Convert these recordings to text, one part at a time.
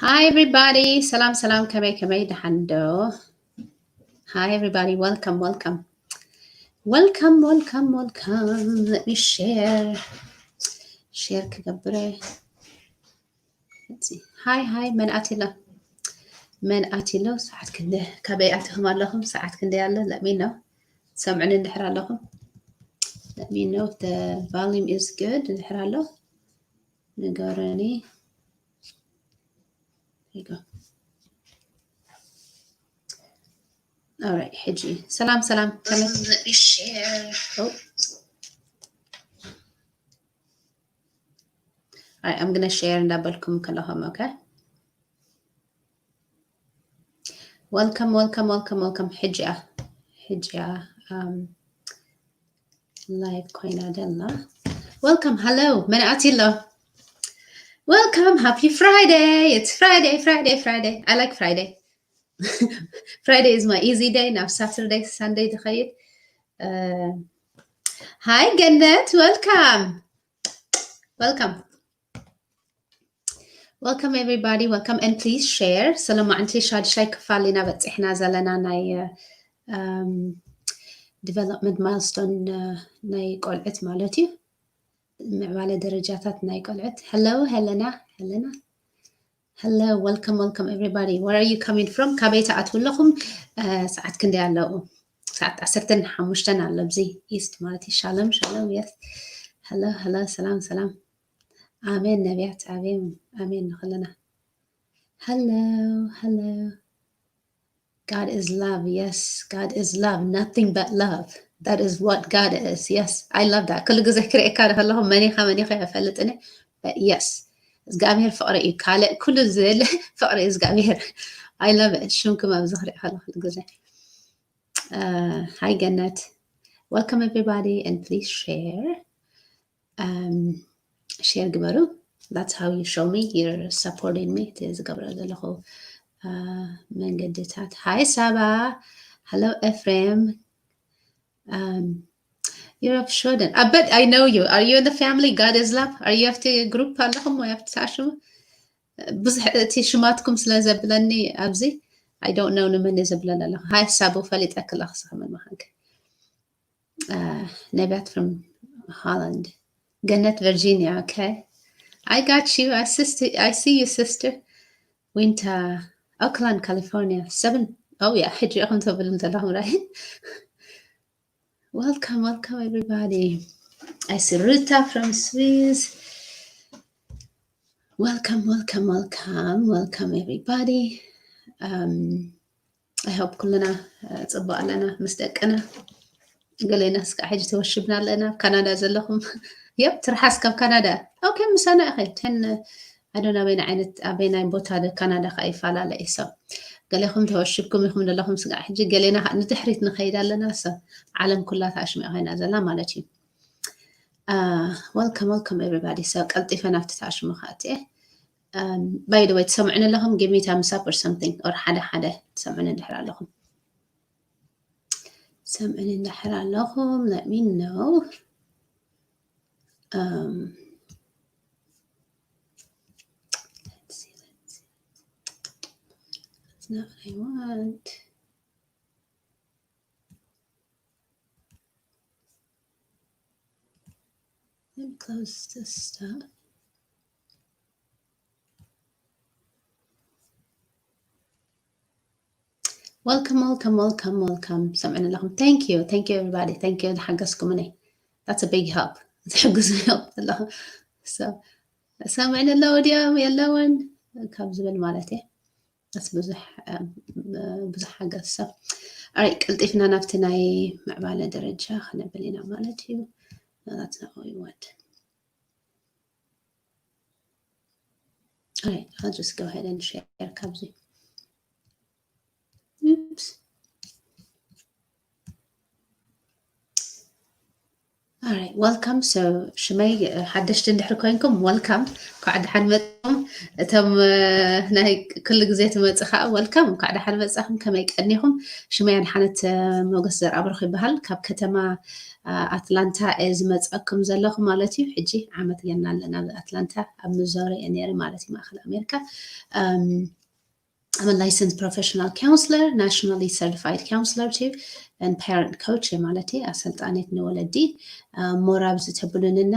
Hi everybody. ሰላም ሰላም፣ ከመይ ከመይ፣ ደሓን ዶ? Hi everybody, welcome, welcome. Welcome, welcome, welcome. Let me share. Share ክገብረ። Let's see. Hi, hi, መን ኣትሎ? መን ኣትሎ? ሰዓት ክንደ? ካበይ ኣትኹም ኣለኹም? ሰዓት ክንደይ ኣሎ? Let me know. ሰምዑኒ እንድሕር ኣለኹም? Let me know if the volume is good. እንድሕር ኣሎ ንገሩኒ። There you go. All right, ሕጂ ሰላም ሰላም፣ ከመይ? Oh. All right, I'm gonna share እንዳበልኩም ከለኹም፣ okay? Welcome, welcome, welcome, welcome. ሕጂ እያ፣ ሕጂ እያ፣ um, live ኮይና ደላ። Welcome, hello. መን ኣትሎ? Welcome, happy Friday. It's Friday, Friday, Friday. I like Friday. Friday is my easy day. ናብ Saturday፣ Sunday ዝኸይድ። Uh, hi ገነት, welcome. Welcome. Welcome everybody, welcome and please share. ሰለማዕንቲ ሻድሻይ ክፋል ኢና በፂሕና ዘለና ናይ፣ um, development milestone፣ uh, ናይ ቆልዕት ማለት እዩ። ምዕባለ ደረጃታት ናይ ቆልዕት። Hello ሄለና፣ ሄለና። Hello, welcome, welcome everybody. Where are you coming from? ካበይ ትኣትዉ ኣለኹም? Uh, ሰዓት ክንደይ ኣለዉ? ሰዓት ዓሰርተን ሓሙሽተን ኣሎ ኣብዚ ኢስት ማለት እዩ። ሻሎም፣ ሻሎም፣ yes. Hello, hello፣ ሰላም፣ ሰላም። ኣሜን ነቢያት፣ ኣሜን፣ ኣሜን ንኹልና። Hello, hello. God is love. Yes, God is love. Nothing but love. That is what God is. Yes, I love that. ኩሉ ግዜ ክርእየካ ከለኹ መን ኢኻ፣ መን ኢኻ ኣይፈልጥን እየ። But yes, እግዚኣብሔር ፍቕሪ እዩ። ካልእ ኩሉ ዝብል ፍቕሪ እዩ እግዚኣብሔር። I love it. ሽምኩም ኣብዚ ክርኢ ከለኹ ኩሉ ግዜ። Uh, hi ገነት. Welcome everybody and please share. Um, share ግበሩ። That's how you show me you're supporting me. እቲ ዝገብሮ ዘለኹ፣ uh, መንገድታት። Hi ሳባ. Hello ኤፍሬም. Um, you're of Sweden. I bet I know you. Are you in the family God is Love? Are you ኣብቲ ግሩፕ ኣለኹም ወይ ኣብቲ ተኣሽሙ? ብዙሕ እቲ ሽማትኩም ስለ ዘብለኒ ኣብዚ I don't know ንመን እየ ዘብለለ ኣለኹ። Hi ሳቡ፣ ፈሊጠ ክለኽ ስኻ መን ምዃንክ። Uh, ነቢያት from Holland. ገነት Virginia, okay. I got you. I sister, I see you sister. Winter, Oakland, California. Seven. Oh yeah, ሕጂ ኢኹም ተብሉ ዘለኹም right? Welcome, welcome everybody. I see Ruta from Swiss. Welcome, welcome, welcome, welcome everybody. Um, I hope ኩልና፣ uh, ጽቡቕ ኣለና ምስ ደቅና። ገሌና ስጋዕ ሕጂ ተወሽብና ኣለና። ኣብ ካናዳ ዘለኹም፣ የብ ትርሓስ ካብ ካናዳ። Okay፣ ምሳና ኢኸ። ተን፣ I don't know ኣበይና ዓይነት፣ ኣበይናይ ቦታ ደ ካናዳ ከኣ ይፈላለ እዩ። So ገሌኹም ተወሽብኩም ኢኹም ዘለኹም ስጋዕ ሕጂ፣ ገሌና ከኣ ንድሕሪት ንኸይድ ኣለና። So ዓለም ኩላ ተኣሽሚኣ ኮይና ዘላ ማለት እዩ። Uh, welcome, welcome everybody. So ቀልጢፈ ናብቲ ተኣሽሙ ከኣ እትየ። Um, by the way፣ ትሰምዑኒ ኣለኹም? Give me thumbs up or something, or ሓደ ሓደ ትሰምዑኒ እንድሕር ኣለኹም። ትሰምዑኒ እንድሕር ኣለኹም፣ let me know. Um, let's see, let's see. That's not what I want. Let me close this stuff. Welcome, welcome, welcome, welcome. ሰምዕኒ ኣለኹም። Thank you, thank you everybody. Thank you ዝሓገዝኩምኒ። That's a big help. ዝሕግዙ help ኣለኹ። So ሰምዕኒ ኣለዉ ድዮም የለውን ካብ ዝብል ማለት እየ። That's ብዙሕ፣ ብዙሕ ሓገዝ ሰብ። Alright፣ ቀልጢፍና ናብቲ ናይ ምዕባለ ደረጃ ክነብል ኢና ማለት እዩ። That's not what we want. Alright, I'll just go ahead and share ካብዚ። Oops. Alright, welcome. So ሽመይ ሓደሽቲ እንድሕር ኮይንኩም welcome፣ እንኳዕ ደሓን መጻኹም። እቶም ናይ ኩሉ ግዜ ትመጽእ ከዓ welcome፣ እንኳዕ ደሓን መጻኹም። ከመይ ቀኒኹም? ሽመይ ኣድሓነት ሞገስ ዘርኣብሩኽ ይበሃል። ካብ ከተማ ኣትላንታ እየ ዝመጻኩም ዘለኹ ማለት እዩ። ሕጂ ዓመት ገና ኣለና ኣብ ኣትላንታ፣ ኣብ ምዞሪ እየ ነይረ ማለት እዩ፣ ማእኸል ኣሜሪካ። I'm a licensed professional counselor, nationally certified counselor too, and parent coach ማለት እዩ። ኣሰልጣኒት ንወለዲ። ሞር ኣብዚ ተብሉንና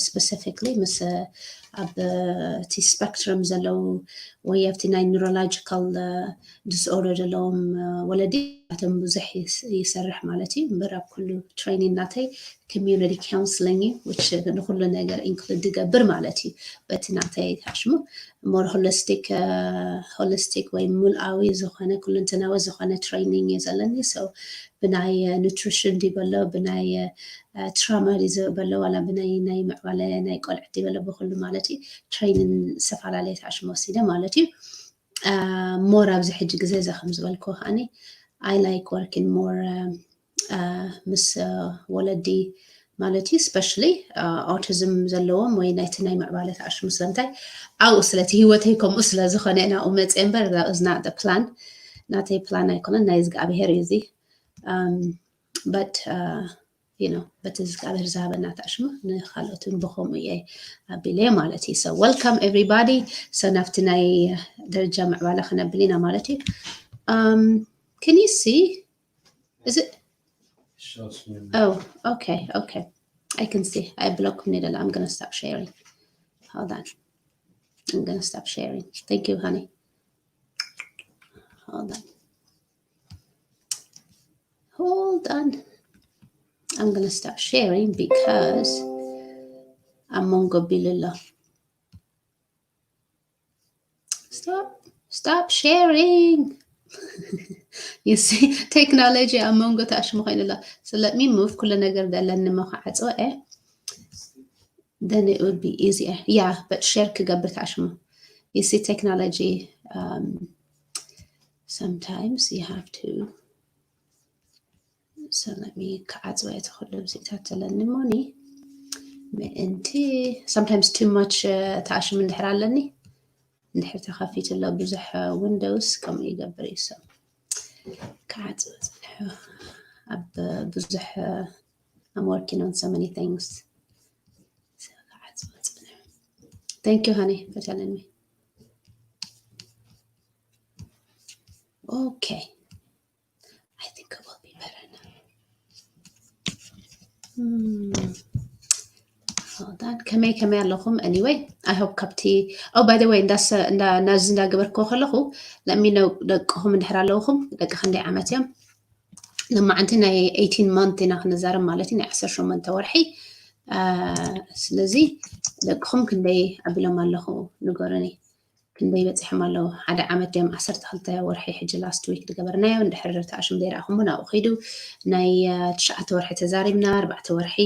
specifically ምስ ኣብ እቲ spectrum ዘለዉ ወይ ኣብቲ ናይ neurological disorder ዘለዎም ወለዲ ኣቶም ብዙሕ ይሰርሕ ማለት እዩ። እምበር ኣብ ኩሉ training ናተይ community counselling እዩ፣ which ንኩሉ ነገር include ዝገብር ማለት እዩ። በቲ ናተይ ታሽሙ more holistic holistic ወይ ሙልኣዊ ዝኾነ ኩለንተናዊ ዝኾነ training እዩ ዘለኒ። So ብናይ nutrition ድዩ በሎ፣ ብናይ trauma ድዩ በሎ፣ ዋላ ብናይ ናይ ምዕባለ ናይ ቆልዑት ድዩ በሎ፣ ብኩሉ ማለት እዩ። Training ዝተፈላለየ ታሽሙ ወሲደ ማለት እዩ። More ኣብዚ ሕጂ ግዜ እዛ ከም ዝበልኩ ከዓኒ I like working more ምስ ወለዲ ማለት እዩ። Especially autism ዘለዎም ወይ ናይቲ ናይ ምዕባለ ታሽሙ፣ ስለምንታይ ኣብኡ ስለቲ ህይወተይ ከምኡ ስለ ዝኾነ ናብኡ መፅየ እምበር፣ that was not the plan። ናተይ plan ኣይኮነን፣ ናይ እግዚኣብሄር እዩ እዚ። But you know በቲ እግዚኣብሄር ዝሃበና ታሽሙ ንካልኦት እውን ብከምኡ እየ ኣቢለ ማለት እዩ። So welcome everybody። So ናብቲ ናይ ደረጃ ምዕባለ ክነብል ኢና ማለት እዩ። Can you see? Is it? Oh, okay, okay. I can see. I block me. I'm gonna stop sharing. Hold on. I'm gonna stop sharing. Thank you, honey. Hold on. Hold on. I'm gonna stop sharing because ኣብ መንጎ ቢሉ ኣሎ። Stop. Stop sharing. You see, technology ኣብ መንጎ ታሽሙ ኮይኑ ኣሎ። So let me move ኩሉ ነገር ዘለኒ እሞ ክዓጽዎ እየ። Then it would be easier. Yeah, but share ክገብር ታሽሙ። You see, technology, um, sometimes you have to So let me ክዓጽወ እቲ ኩሉ ምስኢታት ዘለኒ እሞኒ ምእንቲ sometimes too much ታሽሙ እንድሕር ኣለኒ፣ እንድሕር ተኸፊቱ ኣሎ ብዙሕ Windows ከምኡ ይገብር እዩ። So ክዓጽወ ጽንሑ ኣብ ብዙሕ I'm working on so many things. So ክዓጽወ ጽንሑ። Thank you honey for telling me. Okay. I think it will be better now. Hmm. Hold on. ከመይ ከመይ ኣለኹም? Anyway, I hope ካብቲ Oh, by the way, እንዳስ እንዳ ናዚ እንዳገበርኩ ከለኹ let me know ደቅኹም እንድሕር ኣለውኹም። ደቂ ክንደይ ዓመት እዮም? ለማዓንቲ ናይ eighteen month ኢና ክንዛረብ ማለት እዩ፣ ናይ ዓሰርተ ሸሞንተ ወርሒ። ስለዚ ደቅኹም ክንደይ ኣቢሎም ኣለኹ ንገሩኒ። ክንደይ በፂሖም ኣለዉ? ሓደ ዓመት ድዮም? ዓሰርተ ክልተ ወርሒ ሕጂ last week ዝገበርናዮ እንድሕር ተኣሽም ዘይረኣኹም እውን ኣብኡ ከይዱ ናይ ትሽዓተ ወርሒ ተዛሪብና፣ ኣርባዕተ ወርሒ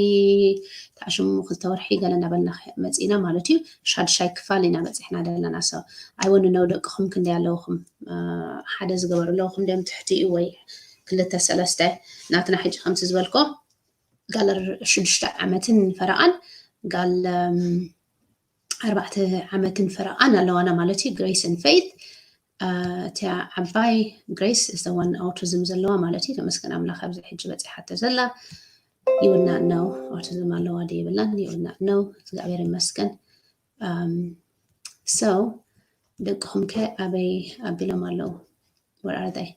ተኣሽሙ፣ ክልተ ወርሒ ገለ እናበልና መፂእና ማለት እዩ። ሻድሻይ ክፋል ኢና በፂሕና ዘለና። So I want to know ደቅኹም ክንደይ ኣለውኹም? ሓደ ዝገበሩ ኣለውኹም ድዮም ትሕቲኡ ወይ ክልተ ሰለስተ? ናትና ሕጂ ከምቲ ዝበልኮ ጋል ሽዱሽተ ዓመትን ፈረቓን ጋል ኣርባዕተ ዓመትን ፈረቓን ኣለዋና ማለት እዩ። Grace and Faith እቲያ ዓባይ Grace is the one autism ዘለዋ ማለት እዩ። ተመስገን ኣምላኽ ኣብዚ ሕጂ በፂሓቶ ዘላ። You would not know autism ኣለዋ ድዩ የብላን? You would not know። እግዚኣብሔር ይመስገን። So ደቅኹም ከ ኣበይ ኣቢሎም ኣለዉ? Where are they?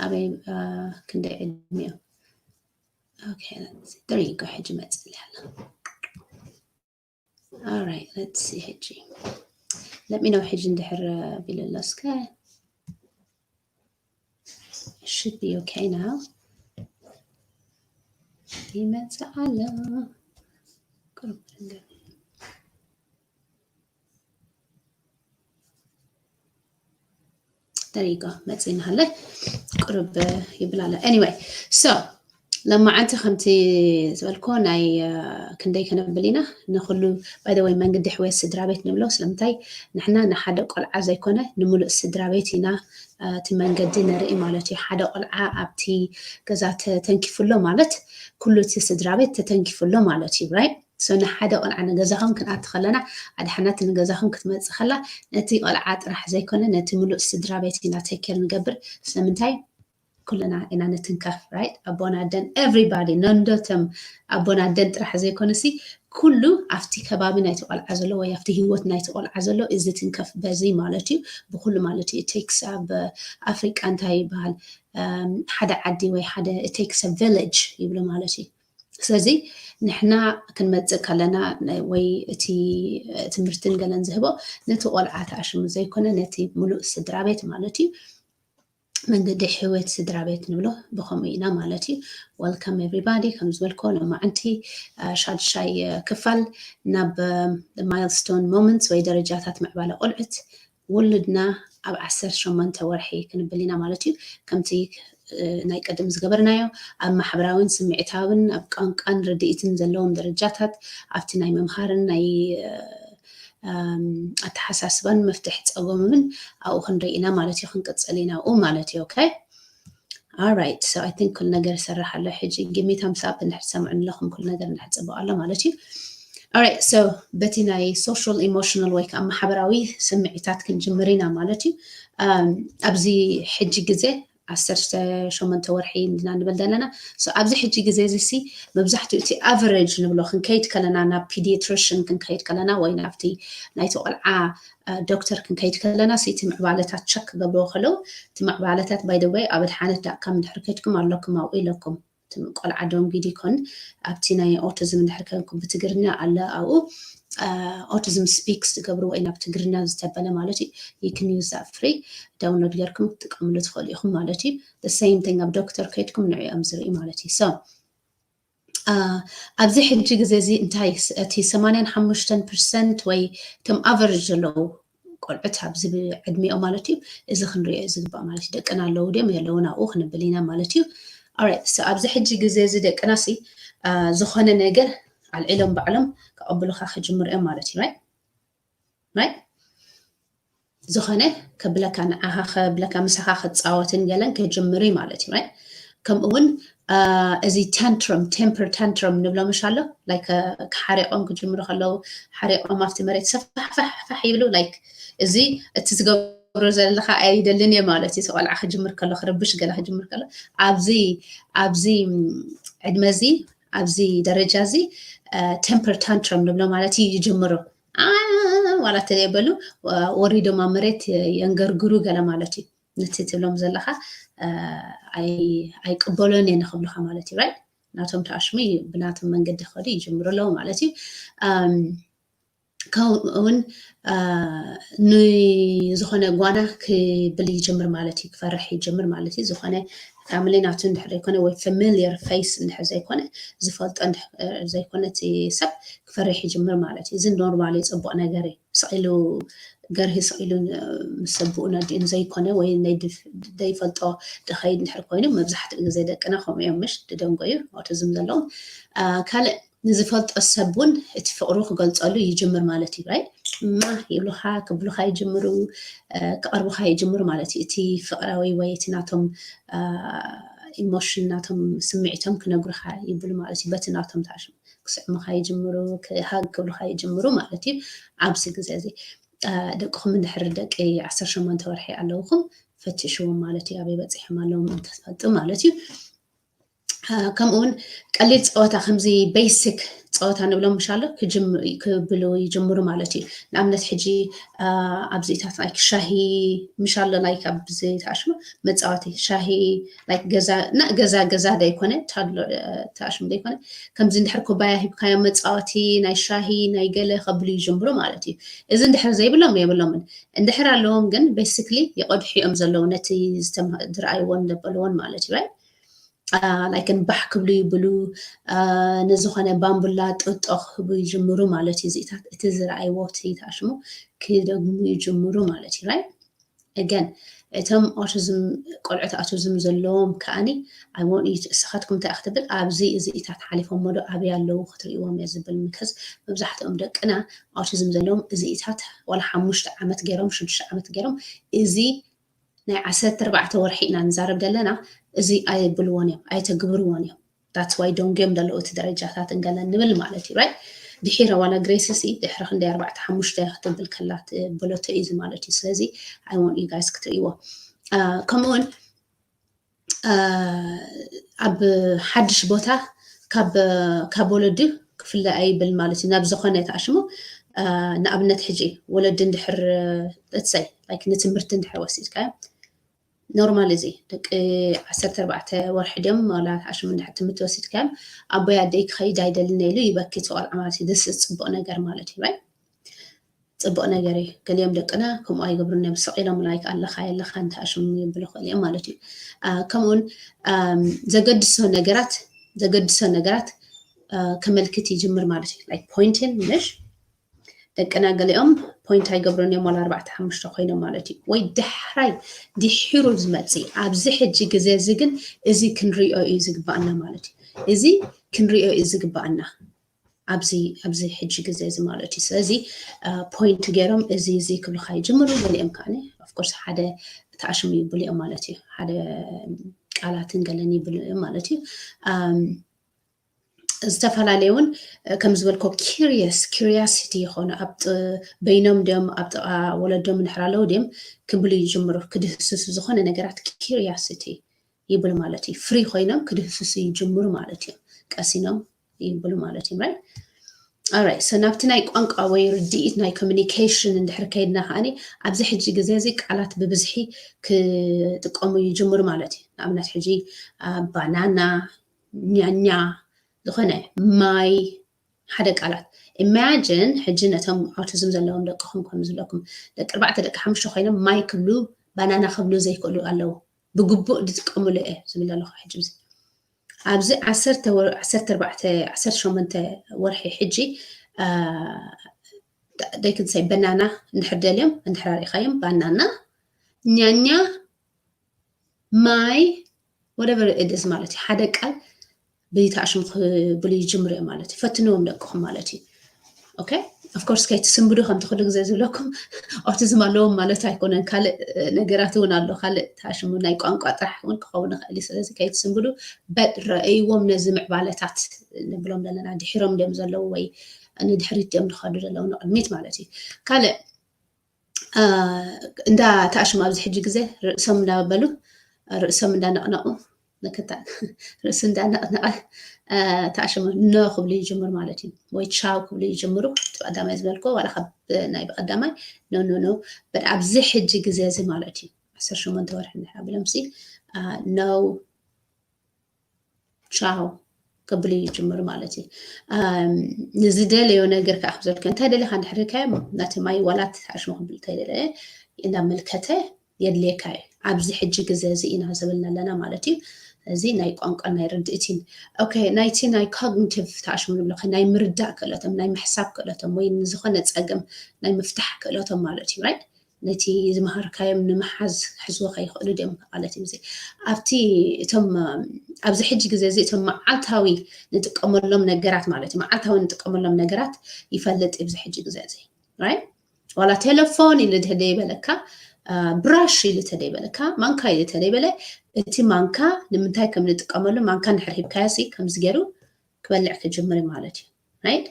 ኣበይ ክንደይ ዕድሚኦም? Okay, there you go። ሕጂ መፅእ ኣላ። All right, let's see ሕጂ let me know ሕጂ እንድሕር ቢሉ ኣሎ እስከ። Should be okay now። ይመፅእ ኣሎ። ቁርብ There you go። መፂና ሃለ ቁርብ ይብል ኣሎ። Anyway, so ለማዓንቲ ከምቲ ዝበልኮ ናይ ክንደይ ከነብል ኢና ንኩሉ። By the way መንገዲ ሕውየት ስድራ ቤት ንብሎ ስለምንታይ ንሕና ንሓደ ቆልዓ ዘይኮነ ንምሉእ ስድራ ቤት ኢና እቲ መንገዲ ንርኢ ማለት እዩ። ሓደ ቆልዓ ኣብቲ ገዛ ተተንኪፉሎ ማለት ኩሉ እቲ ስድራ ቤት ተተንኪፉሎ ማለት እዩ። Right? So ንሓደ ቆልዓ ንገዛኹም ክንኣቲ ከለና ኣድሓናት ንገዛኹም ክትመፅእ ከላ ነቲ ቆልዓ ጥራሕ ዘይኮነ ነቲ ምሉእ ስድራ ቤት ኢና take care ንገብር። ስለምንታይ ኩልና ኢና ንትንከፍ። Right? ኣቦን ኣደን፣ everybody፣ ነንዶቶም ኣቦን ኣደን ጥራሕ ዘይኮነሲ ኩሉ ኣብቲ ከባቢ ናይቲ ቆልዓ ዘሎ ወይ ኣብቲ ህይወት ናይቲ ቆልዓ ዘሎ እዚ ትንከፍ በዚ ማለት እዩ። ብኩሉ ማለት እዩ። It takes፣ ኣብ ኣፍሪቃ እንታይ ይበሃል፣ ሓደ ዓዲ ወይ ሓደ፣ it takes a village ይብሉ ማለት እዩ። ስለዚ ንሕና ክንመፅእ ከለና ወይ እቲ ትምህርትን ገለን ዝህቦ ነቲ ቆልዓ ተኣሽሙ ዘይኮነ ነቲ ሙሉእ ስድራ ቤት ማለት እዩ። መንገዲ ሕውየት ስድራ ቤት ንብሎ ብከምኡ ኢና ማለት እዩ። Welcome everybody። ከም ዝበልኮ ሎማዓንቲ ሻድሻይ ክፋል ናብ milestone moments ወይ ደረጃታት ምዕባለ ቆልዑት ውሉድና ኣብ ዓሰርተ ሸሞንተ ወርሒ ክንብል ኢና ማለት እዩ። ከምቲ ናይ ቀደም ዝገበርናዮ ኣብ ማሕበራዊን ስምዒታዊን ኣብ ቋንቋን ርድኢትን ዘለዎም ደረጃታት ኣብቲ ናይ ምምሃርን ናይ ኣተሓሳስባን መፍትሒ ፀገሞምን ኣብኡ ክንርኢ ኢና ማለት እዩ። ክንቅፅል ኢና ኣብኡ ማለት እዩ። Okay? Alright, so I think ኩሉ ነገር ይሰርሕ ኣሎ። ሕጂ give me thumbs up እንድሕር ትሰምዑ ኣለኹም ኩሉ ነገር እንድሕር ፅቡቅ ኣሎ ማለት እዩ። Alright, so በቲ ናይ social emotional ወይ ከዓ ማሕበራዊ ስምዒታት ክንጅምር ኢና ማለት እዩ። ኣብዚ ሕጂ ግዜ ዓሰርተ ሸሞንተ ወርሒ እንዲና ንብል ዘለና። So ኣብዚ ሕጂ ግዜ እዚ ሲ መብዛሕትኡ እቲ average ንብሎ ክንከይድ ከለና ናብ pediatrician ክንከይድ ከለና ወይ ናብቲ ናይቲ ቆልዓ ዶክተር ክንከይድ ከለና ሲ እቲ ምዕባለታት ቸክ ክገብርዎ ከለዉ እቲ ምዕባለታት by the way ኣብ ኣድሓነት ዳት ካም እንድሕር ከይድኩም ኣለኩም ኣብኡ ኢለኩም ቆልዓ ዶንጊ ዲኮን ኣብቲ ናይ ኦቲዝም እንድሕር ከንኩም ብትግርኛ ኣለ ኣብኡ ኦቲዝም ስፒክስ ትገብርዎ ኢና ብትግርኛ ዝተበለ ማለት እዩ። You can use that free download ጌርኩም ክትጥቀምሉ ትኽእሉ ኢኹም ማለት እዩ። The same thing ኣብ ዶክተር ከይድኩም ንዕኦም ዝርኢ ማለት እዩ። So ኣብዚ ሕጂ ግዜ እዚ እንታይ እቲ ሰማንያን ሓሙሽተን ፐርሰንት ወይ እቶም average ዘለዉ ቆልዑት ኣብዚ ዕድሚኦም ማለት እዩ እዚ ክንሪኦ እዩ ዝግባእ ማለት እዩ። ደቅና ኣለዉ ድዮም የለውን ኣብኡ ክንብል ኢና ማለት እዩ። Alright, so ኣብዚ ሕጂ ግዜ እዚ ደቅና ሲ ዝኾነ ነገር ኣልዒሎም ባዕሎም ከቐብሉካ ክጅምሩ እዮም ማለት እዩ። Right? Right? ዝኾነ ከብለካ ንዓኻ ከብለካ ምሳኻ ክፃወትን ገለን ክጅምሩ እዩ ማለት እዩ። Right? ከምኡ እውን እዚ tantrum፣ temper tantrum ንብሎ ምሽ ኣሎ like ክሓሪቆም ክጅምሩ ከለዉ ሓሪቆም ኣብቲ መሬት ሰፋሕፋሕፋሕ ይብሉ like እዚ እቲ ዝገብሮ ዘለካ ኣይደልን እየ ማለት እዩ። ቆልዓ ክጅምር ከሎ ክርብሽ ገለ ክጅምር ከሎ ኣብዚ ኣብዚ ዕድመ እዚ ኣብዚ ደረጃ እዚ temper tantrum ንብሎ ማለት እዩ ይጅምሩ ዋላ ተዘይበሉ ወሪዶም ኣብ መሬት የንገርግሩ ገለ ማለት እዩ። ነቲ ትብሎም ዘለካ ኣይቅበሎን እየ ንክብሉካ ማለት እዩ። Right? ናቶም ተኣሽሙ ብናቶም መንገዲ ክኸዱ ይጅምሩ ኣለዉ ማለት እዩ። ከምኡ እውን ንዝኾነ ጓና ክብል ይጅምር ማለት እዩ። ክፈርሕ ይጅምር ማለት እዩ። ዝኾነ family ናቱ እንድሕር ዘይኮነ ወይ familiar face እንድሕር ዘይኮነ ዝፈልጦ እንድሕር ዘይኮነ እቲ ሰብ ክፈርሕ ይጅምር ማለት እዩ። እዚ normal እዩ፣ ፅቡቅ ነገር እዩ። ስቕ ኢሉ ገርሂ ስቕ ኢሉ ምስ ኣቦኡን ኣዲኡን ዘይኮነ ወይ ዘይፈልጦ ድኸይድ እንድሕር ኮይኑ መብዛሕትኡ ግዜ ደቅና ከምኡ እዮም ምሽ ድደንጎዩ ኦቲዝም ዘለዎም ካልእ ንዝፈልጦ ሰብ እውን እቲ ፍቕሩ ክገልፀሉ ይጅምር ማለት እዩ። Right? እማ ይብሉካ ክብሉካ ይጅምሩ ክቐርቡካ ይጅምሩ ማለት እዩ። እቲ ፍቕራዊ ወይ እቲ ናቶም ኢሞሽን ናቶም ስምዒቶም ክነግሩካ ይብሉ ማለት እዩ። በቲ ናቶም ተኣሽሙ ክስዕሙካ ይጅምሩ ክሃግ ክብሉካ ይጅምሩ ማለት እዩ። ኣብዚ ግዜ እዚ ደቅኹም እንድሕር ደቂ ዓሰርተ ሸሞንተ ወርሒ ኣለውኹም ፈትሽዎም ማለት እዩ። ኣበይ በፂሖም ኣለዎም እንተትፈልጡ ማለት እዩ። ከምኡ እውን ቀሊል ፀወታ ከምዚ basic ፀወታ ንብሎም ምሻሎ ክብሉ ይጅምሩ ማለት እዩ። ንኣብነት ሕጂ ኣብዚታት like ሻሂ ምሻሎ like ኣብዚ ተኣሽሙ መፃወቲ ሻሂ like ገዛ ገዛ ዶ ይኮነ ታድሎ ተኣሽሙ ዶ ይኮነ ከምዚ እንድሕር ኩባያ ሂብካዮም መፃወቲ ናይ ሻሂ ናይ ገለ ከብሉ ይጅምሩ ማለት እዩ። እዚ እንድሕር ዘይብሎም የብሎምን። እንድሕር ኣለዎም ግን basically ይቐድሑ እዮም ዘለዉ ነቲ ዝረኣይዎን ዘበልዎን ማለት እዩ። Right? like ባሕ ክብሉ ይብሉ ንዝኾነ ባምቡላ ጥጦ ክህቡ ይጅምሩ ማለት እዩ። እዚታት እቲ ዝረኣይዎ እቲ ተኣሽሙ ክደግሙ ይጅምሩ ማለት እዩ። Right? Again, እቶም autism፣ ቆልዑት autism ዘለዎም ከኣኒ፣ I want you to፣ እስኻትኩም እንታይ ክትብል፣ ኣብዚ እዚኢታት ሓሊፎም ዶ ኣበይ ኣለዉ ክትርእይዎም እየ ዝብል። ምክንያት መብዛሕትኦም ደቅና autism ዘለዎም እዚኢታት ዋላ ሓሙሽተ ዓመት ገይሮም፣ ሽዱሽተ ዓመት ገይሮም፣ እዚ ናይ ዓሰርተ ኣርባዕተ ወርሒ ኢና ንዛረብ ዘለና፣ እዚ ኣይብልዎን እዮም፣ ኣይተግብርዎን እዮም። That's why ደንጎዮም ዘለዉ እቲ ደረጃታት እንገለ ንብል ማለት እዩ፣ right? ድሒረ ዋላ ግሬስ ሲ ድሕሪ ክንደይ ኣርባዕተ ሓሙሽተ ክትብል ከላ ትብለቶ እዩ እዚ ማለት እዩ። ስለዚ I want you guys ክትርእይዎ። ከምኡውን ኣብ ሓድሽ ቦታ ካብ ወለዲ ክፍለ ኣይብል ማለት እዩ። ናብ ዝኾነ ተኣሽሙ፣ ንኣብነት ሕጂ ወለዲ እንድሕር፣ let's say, like ንትምህርቲ እንድሕር ወሲድካዮ፣ ኖርማል እዚ ደቂ ዓሰርተ ኣርባዕተ ወርሒ ድዮም ዋላ ተኣሽሙ እንድሕር ትምህርቲ ወሲድካዮም፣ ኣቦይ ኣደይ ክኸይድ ኣይደልን ኢሉ ይበኪ እቲ ቆልዓ ማለት እዩ። This is ፅቡቕ ነገር ማለት እዩ፣ right? ፅቡቕ ነገር እዩ። ገሊኦም ደቅና ከምኡ ኣይገብሩን እዮም። ስቕ ኢሎም like ኣለኻ የለኻ እንተኣሽሙ ይብሉ ይኽእሉ እዮም ማለት እዩ። ከምኡውን ዘገድሶ ነገራት፣ ዘገድሶ ነገራት ከመልክት ይጅምር ማለት እዩ። Like ፖይንትን ምሽ ደቅና ገሊኦም ፖይንት ኣይገብሩን እዮም፣ ዋላ ኣርባዕተ ሓሙሽተ ኮይኖም ማለት እዩ። ወይ ዳሕራይ ድሒሩ ዝመፅእ፣ ኣብዚ ሕጂ ግዜ እዚ ግን እዚ ክንሪኦ እዩ ዝግባኣና ማለት እዩ። እዚ ክንሪኦ እዩ ዝግባኣና ኣብዚ፣ ኣብዚ ሕጂ ግዜ እዚ ማለት እዩ። ስለዚ ፖይንት ገይሮም እዚ፣ እዚ ክብልካ ይጅምሩ። ገሊኦም ከዓኒ of course ሓደ ተኣሽሙ ይብሉ እዮም ማለት እዩ። ሓደ ቃላትን ገለን ይብሉ እዮም ማለት እዩ። ዝተፈላለየ እውን ከም ዝበልኮ curious፣ curiosity ይኾኑ። ኣብ በይኖም ድዮም ኣብ ጥቓ ወለዶም እንድሕር ኣለዉ ድዮም ክብሉ ይጅምሩ። ክድህስሱ ዝኾነ ነገራት curiosity ይብሉ ማለት እዩ። ፍሪ ኮይኖም ክድህስሱ ይጅምሩ ማለት እዮም። ቀሲኖም ይብሉ ማለት እዩ። Right? Alright፣ so ናብቲ ናይ ቋንቋ ወይ ርድኢት ናይ ኮሚኒኬሽን እንድሕር ከይድና ከዓኒ ኣብዚ ሕጂ ግዜ እዚ ቃላት ብብዝሒ ክጥቀሙ ይጅምሩ ማለት እዩ። ንኣብነት ሕጂ ባናና፣ ኛኛ፣ ዝኾነ ማይ፣ ሓደ ቃላት። Imagine ሕጂ ነቶም autism ዘለዎም ደቅኹም ከም ዝብለኩም ደቂ ኣርባዕተ ደቂ ሓሙሽተ ኮይኖም ማይ ክብሉ ባናና ክብሉ ዘይክእሉ ኣለዉ። ብግቡእ ዝጥቀምሉ እየ ዝብል ዘለኹ ሕጂ እዚ። ኣብዚ ዓሰርተ ኣርባዕተ ዓሰርተ ሸሞንተ ወርሒ ሕጂ ደይክንሳይ በናና እንድሕር ደልዮም እንድሕር ኣሪእኻዮም ባናና፣ ኛኛ፣ ማይ፣ whatever it is ማለት እዩ። ሓደ ቃል ብይተኣሽሙ ክብሉ ይጅምሩ እዮም ማለት እዩ። ፈትንዎም ደቅኹም ማለት እዩ። Okay? Of course ከይትስንብዱ ከምቲ ኩሉ ግዜ ዝብለኩም autism ኣለዎም ማለት ኣይኮነን። ካልእ ነገራት እውን ኣሎ። ካልእ ተኣሽሙ ናይ ቋንቋ ጥራሕ እውን ክኸውን ይኽእል እዩ። ስለዚ ከይትስንብዱ but ረእይዎም ነዚ ምዕባለታት ንብሎም ዘለና ድሒሮም ድዮም ዘለዉ ወይ ንድሕሪት ድዮም ዝኸዱ ዘለዉ ንቕድሚት ማለት እዩ። ካልእ እንዳ ተኣሽሙ ኣብዚ ሕጂ ግዜ ርእሶም እንዳበሉ ርእሶም እንዳነቕነቑ ንክታ ርእሱ እንዳነቕነቐ ተኣሽሙ ኖ ክብሉ ይጅምሩ ማለት እዩ። ወይ ቻው ክብሉ ይጅምሩ። እቲ ቀዳማይ ዝበልኮ ዋላ ካብ ናይ ብቀዳማይ ኖ ኖ ኖ በድ ኣብዚ ሕጂ ግዜ እዚ ማለት እዩ ዓሰርተ ሸሞንተ ወርሒ እንድሕር ኣብሎም ሲ ኖ ቻው ክብሉ ይጅምሩ ማለት እዩ። ንዝደለዮ ነገር ከዓ ክብዘልከ እንታይ ደሊካ እንድሕር ኢልካዮ ናቲ ማይ ዋላት ኣሽሙ ክብል እንታይ ደለ እንዳመልከተ የድልየካ እዩ። ኣብዚ ሕጂ ግዜ እዚ ኢና ዝብልና ኣለና ማለት እዩ። እዚ ናይ ቋንቋ ናይ ርድእቲን okay ናይቲ ናይ cognitive ተኣሽሙ ንብሎ ናይ ምርዳእ ክእለቶም ናይ ምሕሳብ ክእለቶም ወይ ንዝኾነ ፀገም ናይ ምፍታሕ ክእለቶም ማለት እዩ። Right? ነቲ ዝመሃርካዮም ንምሓዝ ክሕዝዎ ከይኽእሉ ድዮም ማለት እዩ። ኣብቲ እቶም ኣብዚ ሕጂ ግዜ እዚ እቶም መዓልታዊ ንጥቀመሎም ነገራት ማለት እዩ መዓልታዊ ንጥቀመሎም ነገራት ይፈልጥ ኣብዚ ሕጂ ግዜ እዚ right? ዋላ ቴሌፎን ኢሉ ድሕደ ይበለካ ብራሽ ኢሉ ተደይበለካ ማንካ ኢሉ ተደይበለ እቲ ማንካ ንምንታይ ከም ንጥቀመሉ ማንካ እንድሕር ሂብካዮ ሲ ከምዚ ገይሩ ክበልዕ ክጅምር ማለት እዩ። Right?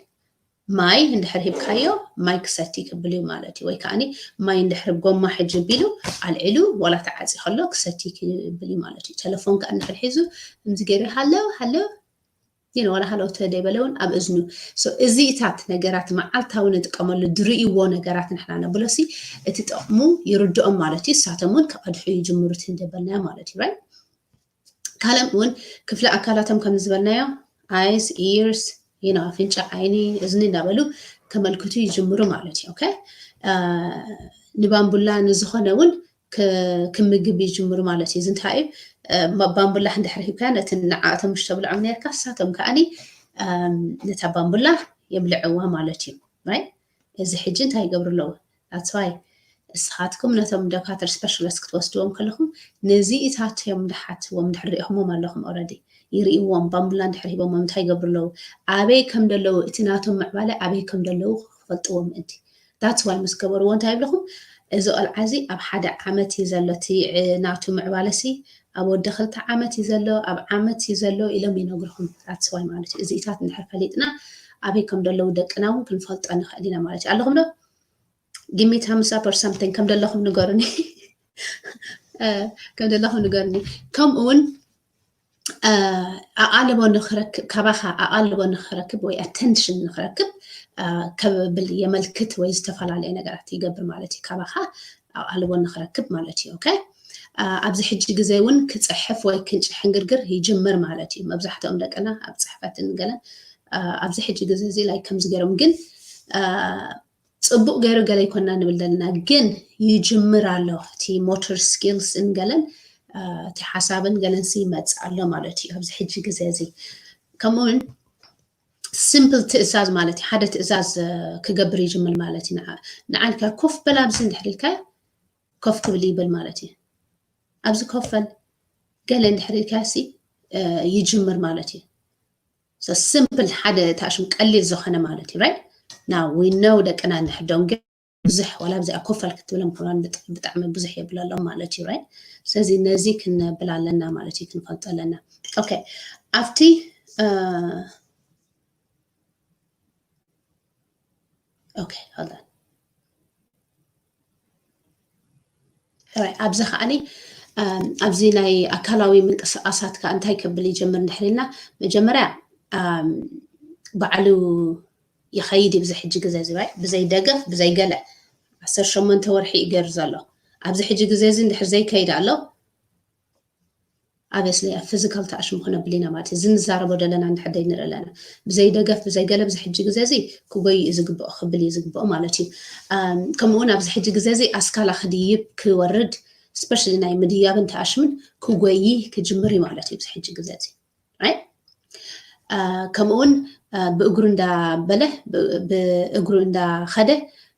ማይ እንድሕር ሂብካዮ ማይ ክሰቲ ክብል እዩ ማለት እዩ። ወይ ከዓኒ ማይ እንድሕር ጎማ ሕጂ ቢሉ ኣልዒሉ ዋላ ተዓፂ ከሎ ክሰቲ ክብል እዩ ማለት እዩ። ቴሌፎን ከዓ እንድሕር ሒዙ ከምዚ ገይሩ ሃለው ሃለው ይን ዋላ ሃለው ተደይበለ እውን ኣብ እዝኑ እዚኢታት ነገራት መዓልታዊ ንጥቀመሉ ድርእይዎ ነገራት ንሕና ነብሎ ሲ እቲ ጥቕሙ ይርድኦም ማለት እዩ። እሳቶም እውን ክቐድሑ ይጅምሩ እቲ እንደበልናዮ ማለት እዩ። Right? ካልም እውን ክፍለ ኣካላቶም ከም ዝበልናዮ eyes, ears, you know ኣፍንጫ ዓይኒ እዝኒ እንዳበሉ ከመልክቱ ይጅምሩ ማለት እዩ። Okay? ንባምቡላ ንዝኾነ እውን ክምግብ ይጅምሩ ማለት እዩ። እዚ እንታይ እዩ? ባምቡላ እንድሕር ሂብካ ነቲ ንዓኣቶም ምሽ ተብልዖም ነርካ እሳቶም ከዓኒ ነታ ባምቡላ የብልዕዋ ማለት እዩ። Right? እዚ ሕጂ እንታይ ይገብሩ ኣለዉ? That's why እስኻትኩም ነቶም ደካትር ስፔሻሊስት ክትወስድዎም ከለኹም ነዚ ኢታትዮም ድሓትዎም ድሕር ሪኢኹሞም ኣለኹም። ኦረዲ ይርእዎም። ባምቡላ እንድሕር ሂቦም እንታይ ይገብሩ ኣለዉ፣ ኣበይ ከም ደለዉ፣ እቲ ናቶም ምዕባለ ኣበይ ከም ደለዉ ክፈልጥዎም ምእንቲ። ዳትስ ዋይ ምስ ገበርዎ እንታይ ይብልኹም፣ እዚ ቆልዓ እዚ ኣብ ሓደ ዓመት እዩ ዘሎ፣ እቲ ናቱ ምዕባለ ሲ ኣብ ወዲ ክልተ ዓመት እዩ ዘሎ፣ ኣብ ዓመት እዩ ዘሎ ኢሎም ይነግርኹም። ዳትስ ዋይ ማለት እዩ። እዚ ኢታት እንድሕር ፈሊጥና ኣበይ ከም ደለዉ ደቅና እውን ክንፈልጦ ንኽእል ኢና ማለት እዩ። ኣለኹም ዶ? Give me thumbs up or something ከም ደለኹም ንገሩኒ። ከም ደለኹም ንገሩኒ። ከምኡ እውን ኣቓልቦ ንኽረክብ፣ ካባኻ ኣቓልቦ ንኽረክብ ወይ ኣተንሽን ንኽረክብ ከብል የመልክት ወይ ዝተፈላለየ ነገራት ይገብር ማለት እዩ። ካባኻ ኣቓልቦ ንኽረክብ ማለት እዩ። ኦኬ፣ ኣብዚ ሕጂ ግዜ እውን ክፅሕፍ ወይ ክንጭ ሕንግርግር ይጅምር ማለት እዩ። መብዛሕትኦም ደቅና ኣብ ፅሕፈትን ገለን ኣብዚ ሕጂ ግዜ እዚ ላይ ከምዚ ገይሮም ግን ፅቡቕ ገይሩ ገለ ይኮና ንብል ዘለና፣ ግን ይጅምር ኣሎ። እቲ ሞተር ስኪልስ እንገለን እቲ ሓሳብን ገለን ይመፅእ ኣሎ ማለት እዩ ኣብዚ ሕጂ ግዜ እዚ። ከምኡውን ሲምፕል ትእዛዝ ማለት እዩ። ሓደ ትእዛዝ ክገብር ይጅምር ማለት እዩ። ንዓልካ ኮፍ በል ኣብዚ እንድሕር ኢልካ ኮፍ ክብል ይብል ማለት እዩ። ኣብዚ ኮፍ በል ገለ እንድሕር ኢልካ ሲ ይጅምር ማለት እዩ። ሲምፕል ሓደ ታሽም ቀሊል ዝኾነ ማለት እዩ። ራይት ናው ዊ ኖው ደቅና እንድሕር ዶንገ ብዙሕ ዋላ ኣብዚኣ ኮፍ ኣል ክትብሎም ከማን ብጣዕሚ ብዙሕ የብለሎም ማለት እዩ። ራይት ስለዚ ነዚ ክነብል ኣለና ማለት እዩ፣ ክንፈልጦ ኣለና። ኦኬ ኣብቲ ኦኬ ሆልድ ኦን ራይት ኣብዚ ከዓኒ ኣብዚ ናይ ኣካላዊ ምንቅስቃሳት ከዓ እንታይ ከብል ይጀምር እንድሕር ኢልና መጀመርያ ባዕሉ ይኸይድ እዩ። ብዚ ሕጂ ግዜ እዚ ራይት ብዘይ ደገፍ ብዘይ ገለ ዓሰርተ ሸሞንተ ወርሒ እዩ ገይሩ ዘሎ። ኣብዚ ሕጂ ግዜ እዚ እንድሕር ዘይከይድ ኣሎ ኣበስሊ ፊዚካል ተኣሽሙ ክነብል ኢና ማለት እዩ። እዚ ንዛረቦ ዘለና እንድሕር ደይ ንርኢ ኣለና ብዘይ ደገፍ ብዘይ ገለ ብዚ ሕጂ ግዜ እዚ ክጎይ እዩ ዝግብኦ ክብል እዩ ዝግብኦ ማለት እዩ። ከምኡውን ኣብዚ ሕጂ ግዜ እዚ ኣስካላ ክድይብ ክወርድ ስፐሻሊ ናይ ምድያብን ተኣሽምን ክጎይ ክጅምር እዩ ማለት እዩ። ብዚ ሕጂ ግዜ እዚ ከምኡውን ብእግሩ እንዳበለ ብእግሩ እንዳኸደ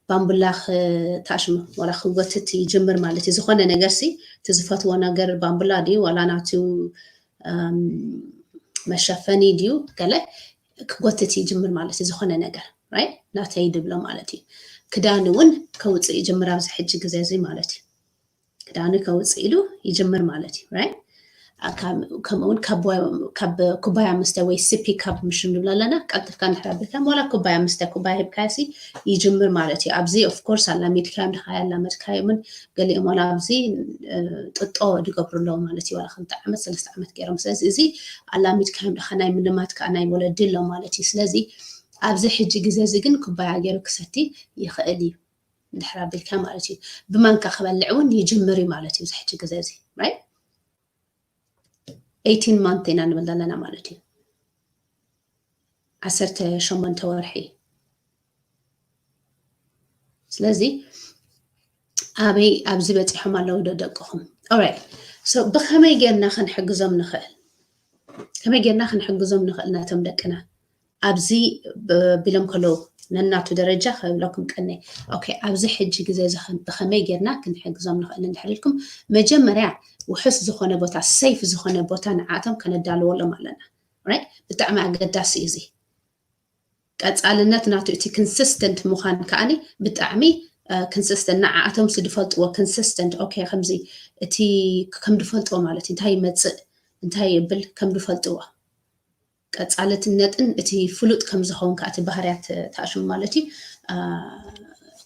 ባምቡላ ክተኣሽሙ ዋላ ክጎትት ይጅምር ማለት እዩ። ዝኾነ ነገር ሲ እቲ ዝፈትዎ ነገር ባምቡላ ድዩ ዋላ ናቱ መሸፈኒ ድዩ ገለ ክጎትት ይጅምር ማለት እዩ። ዝኾነ ነገር ራይት ናተይ ድብሎ ማለት እዩ። ክዳን እውን ከውፅእ ይጅምር ኣብዚ ሕጂ ግዜ እዚ ማለት እዩ። ክዳኑ ከውፅእ ኢሉ ይጅምር ማለት እዩ። ራይት ከምኡውን ካብ ኩባያ መስተ ወይ ስፒ ካብ ምሽ ንብሎ ኣለና ቀልጥፍካ እንድሕር ኣቢልካ ዋላ ኩባያ መስተ ኩባያ ሂብካሲ ይጅምር ማለት እዩ። ኣብዚ ኦፍኮርስ ኣላሚድካዮም ድካ ኣላመድካዮምን ገሊኦም ዋላ ኣብዚ ጥጦ ድገብሩ ኣለዉ ማለት እዩ። ዋላ ክልተ ዓመት ሰለስተ ዓመት ገይሮም ስለዚ እዚ ኣላሚድካዮም ድካ ናይ ምልማድ ከዓ ናይ ወለዲ ኣሎ ማለት እዩ። ስለዚ ኣብዚ ሕጂ ግዜ እዚ ግን ኩባያ ገይሩ ክሰቲ ይኽእል እዩ። እንድሕር ኣቢልካ ማለት እዩ። ብማንካ ክበልዕ እውን ይጅምር እዩ ማለት እዩ። እዚ ሕጂ ግዜ እዚ ራይት ኤይቲን ማንት ኢና ንብል ዘለና ማለት እዩ። ዓሰርተ ሸሞንተ ወርሒ። ስለዚ ኣበይ ኣብዚ በፂሖም ኣለዉ ዶ ደቅኹም? ኦራይት ሶ ብኸመይ ጌርና ክንሕግዞም ንኽእል? ከመይ ጌርና ክንሕግዞም ንኽእል ነቶም ደቅና? ኣብዚ ቢሎም ከለዉ ነናቱ ደረጃ ክብለኩም ቀነ ኦኬ ኣብዚ ሕጂ ግዜ ብኸመይ ጌርና ክንሕግዞም ንኽእል እንድሕር ኢልኩም መጀመርያ ውሑስ ዝኾነ ቦታ ሴፍ ዝኾነ ቦታ ንዓቶም ከነዳልወሎም ኣለና። ብጣዕሚ ኣገዳሲ እዩ እዚ። ቀፃልነት ናቱ እቲ ኮንሲስተንት ምዃን ከዓኒ ብጣዕሚ ኮንሲስተንት ንዓኣቶም ዝፈልጥዎ ኮንሲስተንት ኦኬ ከምዚ እቲ ከም ዝፈልጥዎ ማለት እዩ እንታይ ይመፅእ እንታይ ይብል ከም ዝፈልጥዎ ቀፃልትነትን እቲ ፍሉጥ ከም ዝኸውን ከዓ እቲ ባህርያት ተኣሽሙ ማለት እዩ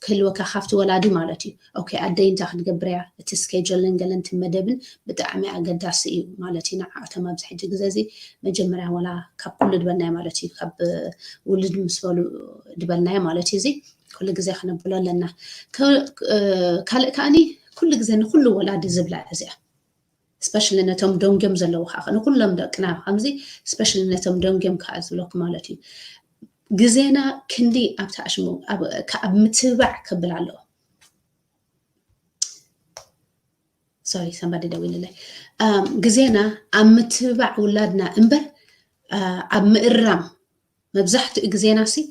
ክህልወካ ካብቲ ወላዲ ማለት እዩ። ኦኬ ኣደይ እንታይ ክትገብር እያ እቲ ስኬጁልን ገለን እቲ መደብን ብጣዕሚ ኣገዳሲ እዩ ማለት እዩ። ንዓኣቶም ኣብዚ ሕጂ ግዜ እዚ መጀመርያ ዋላ ካብ ኩሉ ድበልናዮ ማለት እዩ ካብ ውልድ ምስ በሉ ድበልናዮ ማለት እዩ። እዚ ኩሉ ግዜ ክነብሎ ኣለና። ካልእ ከዓኒ ኩሉ ግዜ ንኩሉ ወላዲ ዝብላ እዚኣ ስፐሻሊ ነቶም ደንጎም ዘለዉ ከዓ ንኩሎም ደቅና ከምዚ ስፐሻሊ ነቶም ደንጎም ከዓ ዝብለኩ ማለት እዩ ግዜና ክንዲ ኣብ ተኣሽሙ ኣብ ምትብባዕ ከብል ኣለዎ። ሶሪ ሰንባዲ ደዊልለይ ግዜና ኣብ ምትብባዕ ውላድና እምበር ኣብ ምእራም መብዛሕትኡ ግዜና ሲ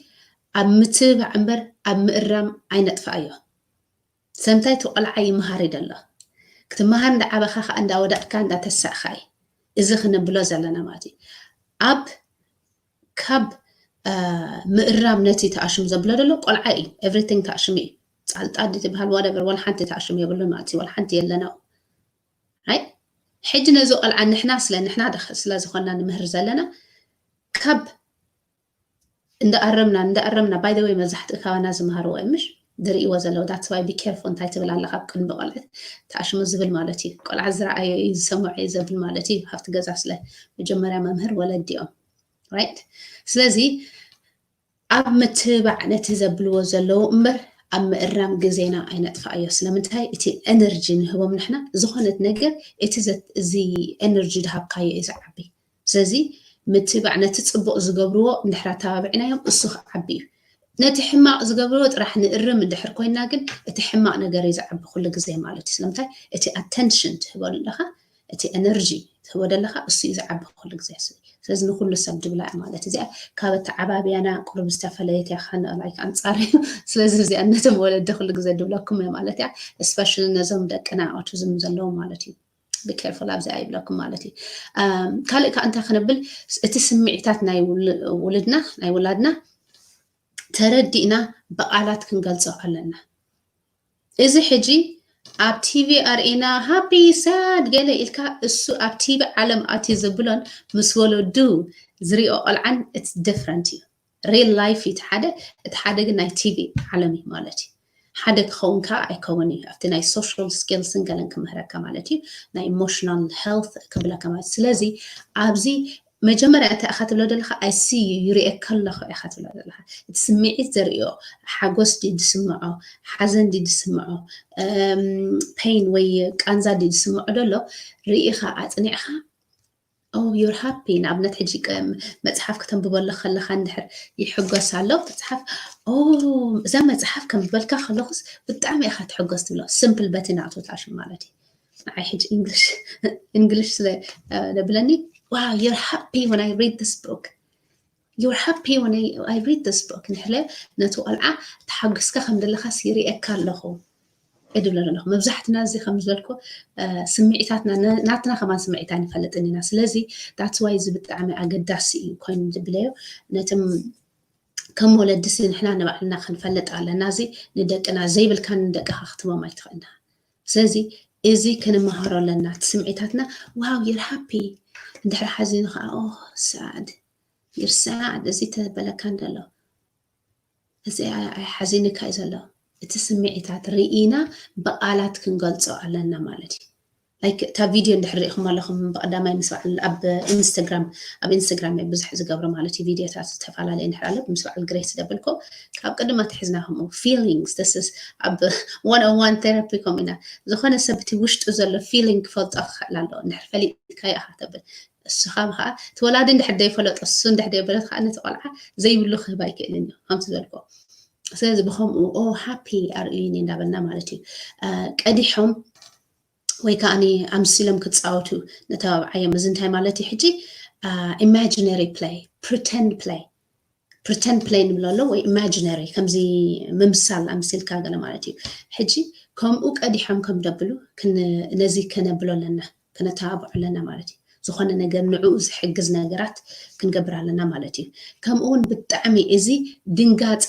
ኣብ ምትብባዕ እምበር ኣብ ምእራም ኣይነጥፍኣዮ። ሰምታይ እቲ ቆልዓ ይመሃር እዩ ዘሎ። ክትመሃር እንዳዓበኻ ከዓ እንዳወዳእካ እንዳተሳእኻ እዩ እዚ ክነብሎ ዘለና ማለት እዩ። ኣብ ካብ ምእራም ነቲ ተኣሽሙ ዘብሎ ዘሎ ቆልዓ እዩ። Everything ተኣሽሙ እዩ። ፃልጣ ድትበሃል whatever ዋላ ሓንቲ ተኣሽሙ የብሉን ማለት እዩ። ዋላ ሓንቲ የለና። ሕጂ ነዚ ቆልዓ ንሕና ስለ ንሕና ስለ ዝኾንና ንምህር ዘለና ካብ እንዳኣረምና እንዳኣረምና by the way መብዛሕትኡ ካባና ዝመሃርዎ እዩ ምሽ ዝርእይዎ ዘለዉ that's why be careful እንታይ ትብል ኣለኻ ኣብ ቅድሚ ቆልዕት ተኣሽሙ ዝብል ማለት እዩ። ቆልዓ ዝረኣዮ እዩ ዝሰምዖ እዩ ዘብል ማለት እዩ። ኣብቲ ገዛ ስለ መጀመርያ መምህር ወለዲ እዮም። Right? ስለዚ ኣብ ምትብባዕ ነቲ ዘብልዎ ዘለዉ እምበር ኣብ ምእራም ግዜና ኣይነጥፍኣዮ። ስለምንታይ እቲ energy ንህቦም ንሕና ዝኾነት ነገር እቲ እዚ energy ዝሃብካዮ እዩ ዝዓቢ። ስለዚ ምትብባዕ ነቲ ፅቡቕ ዝገብርዎ እንድሕር ኣተባብዕናዮም እሱ ክዓቢ እዩ። ነቲ ሕማቕ ዝገብርዎ ጥራሕ ንእርም እንድሕር ኮይና ግን እቲ ሕማቕ ነገር እዩ ዝዓቢ ኩሉ ግዜ ማለት እዩ። ስለምንታይ እቲ attention ትህበሉ ኣለኻ እቲ energy ትህቦ ዘለኻ እሱ እዩ ዝዓቢ ኩሉ ግዜ። ስለዚ ንኩሉ ሰብ ድብላ ማለት እዚኣ ካብ ኣተዓባብያና ቁሩብ ዝተፈለየት እያ ከነ like ኣንፃር እዩ። ስለዚ እዚኣ ነቶም ወለዲ ኩሉ ግዜ ድብለኩም እየ ማለት እያ። Especially ነዞም ደቅና autism ዘለዎም ማለት እዩ። Be careful ኣብዚኣ ይብለኩም ማለት እዩ። ካልእ ከዓ እንታይ ክነብል እቲ ስምዒታት ናይ ውልድና ናይ ውላድና ተረዲእና ብቃላት ክንገልፆ ኣለና። እዚ ሕጂ ኣብ ቲቪ ኣርእና ሃፒ ሳድ ገለ ኢልካ እሱ ኣብ ቲቪ ዓለም ኣትዩ ዘብሎን ምስ ወለዱ ዝሪኦ ቆልዓን it's different እዩ። Real life እዩ እቲ ሓደ፣ እቲ ሓደ ግን ናይ ቲቪ ዓለም እዩ ማለት እዩ። ሓደ ክኸውን ከዓ ኣይከውን እዩ ኣብቲ ናይ social skills ን ገለን ክምህረካ ማለት እዩ። ናይ emotional health ክብለካ ማለት ስለዚ ኣብዚ መጀመርያ እንታይ ኢኻ ትብሎ ዘለኻ? I see you ይርእየካ ኣለኹ ኢኻ ትብሎ ዘለኻ። እቲ ስምዒት ዘርእዮ ሓጎስ ድዩ ዝስምዖ፣ ሓዘን ድዩ ዝስምዖ፣ pain ወይ ቃንዛ ድዩ ዝስምዖ ዘሎ ርኢኻ ኣጽኒዕኻ oh you're happy። ንኣብነት ሕጂ መጽሓፍ ከተንብበሉ ከለኻ እንድሕር ይሕጎስ ኣሎ መጽሓፍ oh እዛ መጽሓፍ ከንብበልካ ከለኹስ ብጣዕሚ ኢኻ ትሕጎስ ትብሎ። Simple በቲ ናቱ ታሽም ማለት እዩ። ንዓይ ሕጂ English English ስለ ዘብለኒ wow you're happy when I read this book you're happy when I, I read this book ንሕለ ነቲ ቆልዓ ተሓጉስካ ከም ዘለኻስ ይርእየካ ኣለኹ እድብለ ኣለኹ። መብዛሕትና እዚ ከም ዝበልኩ ስምዒታትና ናትና ከማን ስምዒት ኣይንፈልጥን ኢና። ስለዚ that's why እዚ ብጣዕሚ ኣገዳሲ እዩ ኮይኑ ዝብለዮ ነቶም ከም ወለዲ ሲ ንሕና ንባዕልና ክንፈልጥ ኣለና። እዚ ንደቅና ዘይብልካ ንደቅኻ ክትቦም ኣይትኽእልና። ስለዚ እዚ ክንመሃሮ ኣለና። እቲ ስምዒታትና wow you're happy እንድሕር ሓዚኑ ከዓ oh sad you're sad እዚ ተበለካ እንደሎ እዚ ኣይሓዚንካ እዩ ዘሎ። እቲ ስምዒታት ርኢና ብቃላት ክንገልጾ ኣለና ማለት እዩ። Like እታ ቪድዮ እንድሕር ሪኢኹም ኣለኹም ብቀዳማይ ምስ በዓል ኣብ ኢንስታግራም ኣብ ኢንስታግራም እየ ብዙሕ ዝገብሮ ማለት እዩ። ቪድዮታት ዝተፈላለየ እንድሕር ኣሎ ምስ በዓል ግሬስ ደብልኮ ካብ ቅድማ ትሕዝና ከምኡ feelings this is ኣብ one on one therapy ከምኡ ኢና ዝኾነ ሰብ እቲ ውሽጡ ዘሎ feeling ክፈልጦ ክኽእል ኣለዎ። እንድሕር ፈሊጥካዮ ኢኻ ተብል እስኻ ከዓ እቲ ወላዲ እንድሕር ደይፈለጦ እሱ እንድሕር ደይበለት ከዓ ነቲ ቆልዓ ዘይብሉ ክህብ ኣይክእልን እዩ ከምቲ ዝበልኮ። ስለዚ ብከምኡ oh happy ኣርእዩኒ እንዳበልና ማለት እዩ። ቀዲሖም ወይ ከዓ ኣምሲሎም ክፃወቱ ነተባብዓዮም። እዚ እንታይ ማለት እዩ? ሕጂ imaginary play pretend play pretend play ንብሎ ኣሎ ወይ imaginary ከምዚ ምምሳል ኣምሲልካ ገለ ማለት እዩ። ሕጂ ከምኡ ቀዲሖም ከም ደብሉ ነዚ ከነብሎ ኣለና ከነተባብዖ ኣለና ማለት እዩ። ዝኾነ ነገር ንዕኡ ዝሕግዝ ነገራት ክንገብር ኣለና ማለት እዩ። ከምኡ እውን ብጣዕሚ እዚ ድንጋፀ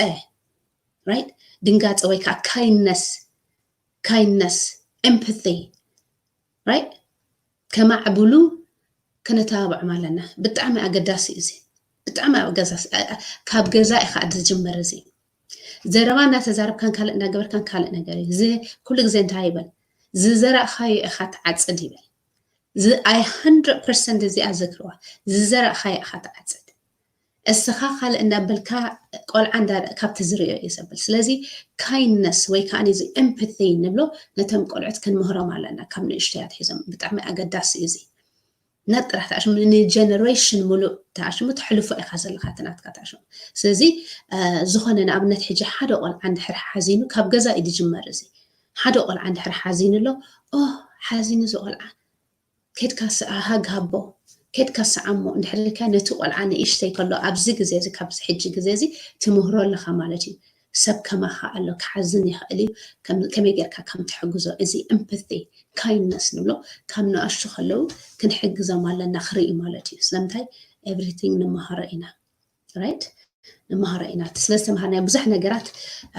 right ድንጋፀ ወይ ከዓ kindness kindness empathy right ከማዕብሉ ከነተባብዖም ኣለና። ብጣዕሚ ኣገዳሲ እዩ እዚ ብጣዕሚ ኣገዳሲ ካብ ገዛ እዩ ከዓ ዝጅመር እዚ ዘረባ እናተዛረብካን ካልእ እናገበርካን ካልእ ነገር እዩ። እዚ ኩሉ ግዜ እንታይ ይበል ዝዘራእኻዮ ኢኻ ትዓፅድ ይበል። I hundred percent እዚኣ ዘክርዋ ዝዘራእኻዮ ኢኻ ትዓፅድ። እስኻ ካልእ እንዳበልካ ቆልዓ እንዳ ካብቲ ዝርእዮ እዩ ዘብል። ስለዚ kindness ወይ ከዓ እዚ empathy ንብሎ ነቶም ቆልዑት ክንምህሮም ኣለና ካብ ንእሽቶያት ሒዞም። ብጣዕሚ ኣገዳሲ እዩ እዚ። ናት ጥራሕ ተኣሽሙ ንጀነሬሽን ሙሉእ ተኣሽሙ ተሕልፎ ኢኻ ዘለኻ እቲ ናትካ ተኣሽሙ። ስለዚ ዝኾነ ንኣብነት ሕጂ ሓደ ቆልዓ እንድሕር ሓዚኑ ካብ ገዛ እዩ ዝጅመር እዚ። ሓደ ቆልዓ እንድሕር ሓዚኑ ኣሎ ኦ ሓዚኑ እዚ ቆልዓ ኬድካ ሃግ ሃቦ ኬድካ ሰዓሞ እንድሕር ኢልካ ነቲ ቆልዓ ንእሽተይ ከሎ ኣብዚ ግዜ እዚ ካብዚ ሕጂ ግዜ እዚ ትምህሮ ኣለኻ ማለት እዩ። ሰብ ከማኻ ኣሎ፣ ክሓዝን ይኽእል እዩ። ከም-፣ ከመይ ጌርካ ከም ትሕግዞ፣ እዚ empathy፣ kindness ንብሎ፣ ካብ ንኣሽቱ ከለዉ ክንሕግዞም ኣለና ክርኢ ማለት እዩ። ስለምንታይ? Everything ንመሃሮ ኢና። Right? ንመሃሮ ኢና። እቲ ስለ ዝተምሃርናዮ ብዙሕ ነገራት፣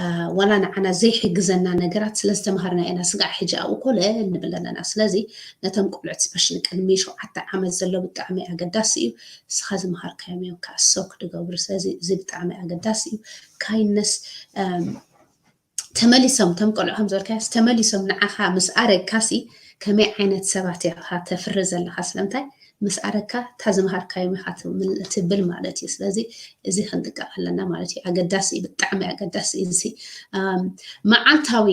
አ፣ ዋላ ንዓና ዘይሕግዘና ነገራት ስለ ዝተምሃርና ኢና። ስጋዕ ሕጂ ኣብኡ ኮለል ንብል ኣለና። ስለዚ ነቶም ቆልዑት፣ especially ቅድሚ ሸውዓተ ዓመት ዘሎ፣ ብጣዕሚ ኣገዳሲ እዩ። ንስኻ ዝመሃርካዮም እዮም ከዓ ሶክ ድገብሩ። ስለዚ እዚ ብጣዕሚ ኣገዳሲ እዩ። Kindness፣ እም፣ ተመሊሶም፣ እቶም ቆልዑ ከም ዝበልካዮስ፣ ተመሊሶም ንዓኻ ምስ ኣረግካሲ ከመይ ዓይነት ሰባት ኢኻ ተፍሪ ዘለኻ? ስለምንታይ? ምስ ኣረግካ እታ ዝመሃርካዮም ኢኻ ትብል፣ ትብል ማለት እዩ። ስለዚ እዚ ክንጥቀቕ ኣለና ማለት እዩ። ኣገዳሲ እዩ፣ ብጣዕሚ ኣገዳሲ እዩ። እዚ፣ እም፣ መዓልታዊ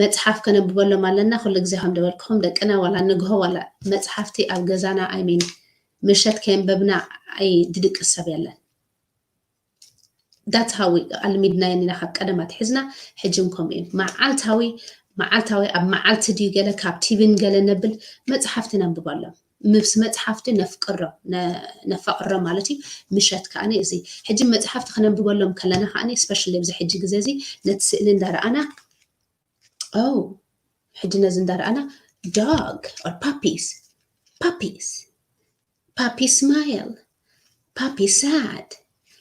መጽሓፍ ከነብበሎም ኣለና። ኩሉ ግዜ ከም ዝበልኩኹም ደቅና ዋላ ንግሆ ዋላ መጽሓፍቲ ኣብ ገዛና፣ I mean፣ ምሸት ከየንበብና ኣይ ድድቅስ ሰብ የለን። That's how we ኣልሚድናዮ ኢና ካብ ቀደም ኣትሒዝና፣ ሕጂ እውን ከምኡ እዩ። መዓልታዊ፣ መዓልታዊ ኣብ መዓልቲ ድዩ ገለ ካብ ቲቪን ገለ ነብል መጽሓፍቲ ነንብበሎም። ምስ መጽሓፍቲ ነፍቅሮም፣ ነ-፣ ነፋቅሮም ማለት እዩ። ምሸት ከኣኒ እዚ ሕጂ መጽሓፍቲ ከነንብበሎም ከለና ከኣኒ፣ especially ኣብዚ ሕጂ ግዜ እዚ ነቲ ስእሊ እንዳረኣና፣ ኦ፣ ሕጂ ነዚ እንዳረኣና፣ dog or puppies፣ puppies፣ puppy smile፣ puppy sad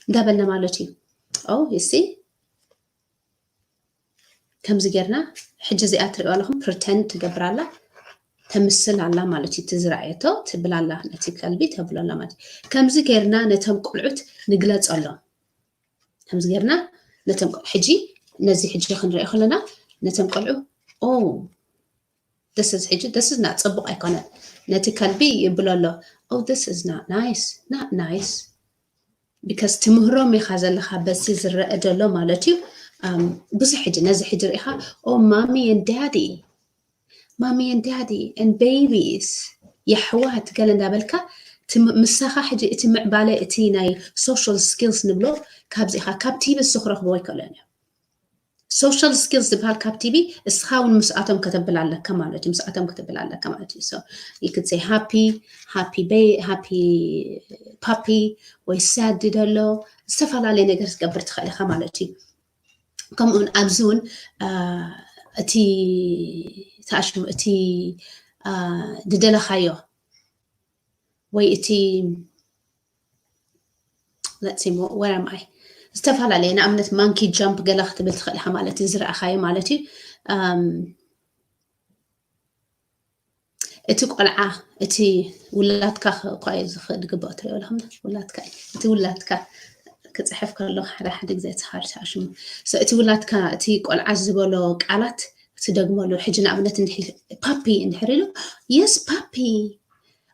እንዳበልና ማለት እዩ። ኦ፣ you see? ከምዚ ጌርና፣ ሕጂ እዚኣ ትሪእዋ ኣለኹም፣ pretend ትገብር ኣላ፣ ተምስል ኣላ ማለት እዩ። እቲ ዝረኣየቶ ትብል ኣላ፣ ነቲ ከልቢ ተብሎ ኣላ ማለት እዩ። ከምዚ ጌርና ነቶም ቆልዑት ንግለጸሎም። ከምዚ ጌርና ነቶም ቆ-፣ ሕጂ ነዚ ሕጂ ክንሪኦ ከለና፣ ነቶም ቆልዑ፣ ኦ፣ this is፣ ሕጂ this is not፣ ጽቡቕ ኣይኮነን። ነቲ ከልቢ ይብሎ ኣሎ፣ ኦ፣ this is not nice፣ not nice። Because ትምህሮም ኢኻ ዘለኻ በዚ ዝረአ ዘሎ ማለት እዩ። ኣም፣ ብዙሕ ሕጂ፣ ነዚ ሕጂ ርኢኻ፣ ኦ፣ mommy and daddy፣ mommy and daddy and babies፣ የሕዋት ገለ እንዳበልካ፣ እቲ ም-፣ ምሳኻ ሕጂ እቲ ምዕባለ፣ እቲ ናይ social skills ንብሎ፣ ካብዚ ኢኻ፣ ካብ ቲቪ እሱ ክረኽብዎ ኣይክእለን እዮም። Social skills ዝበሃል ካብ ቲቪ እስኻ እውን ምስኣቶም ከተብል ኣለካ ማለት እዩ። ምስኣቶም ክትብል ኣለካ ማለት እዩ። So you could say happy፣ happy ba-፣ happy puppy ወይ sad ደሎ፣ ዝተፈላለየ ነገር ክትገብር ትኽእል ኢኻ ማለት እዩ። ከምኡውን ኣብዚ እውን፣ አ፣ እቲ ተኣሽሙ፣ እቲ፣ አ፣ ዝደለኻዮ ወይ እቲ፣ let's see, where am I? ዝተፈላለየ፣ ንኣብነት monkey jump ገለ ክትብል ትኽእል ኢኻ ማለት እዩ፣ ዝረኣኻዮ ማለት እዩ። ኣም፣ እቲ ቆልዓ፣ እቲ ውላድካ ኸ-፣ እኳ እዩ ዝኽ-፣ ዝግባእ ትሪኦ ኣለኹም፣ ውላድካ እዩ። እቲ ውላድካ ክጽሕፍ ከሎ ሓደ ሓደ ግዜ እቲ hard ተኣሽሙ። So እቲ ውላድካ፣ እቲ ቆልዓ ዝበሎ ቃላት ክትደግመሉ፣ ሕጂ ንኣብነት እንድሕር ፓፒ እንድሕር ኢሉ፣ yes ፓፒ፣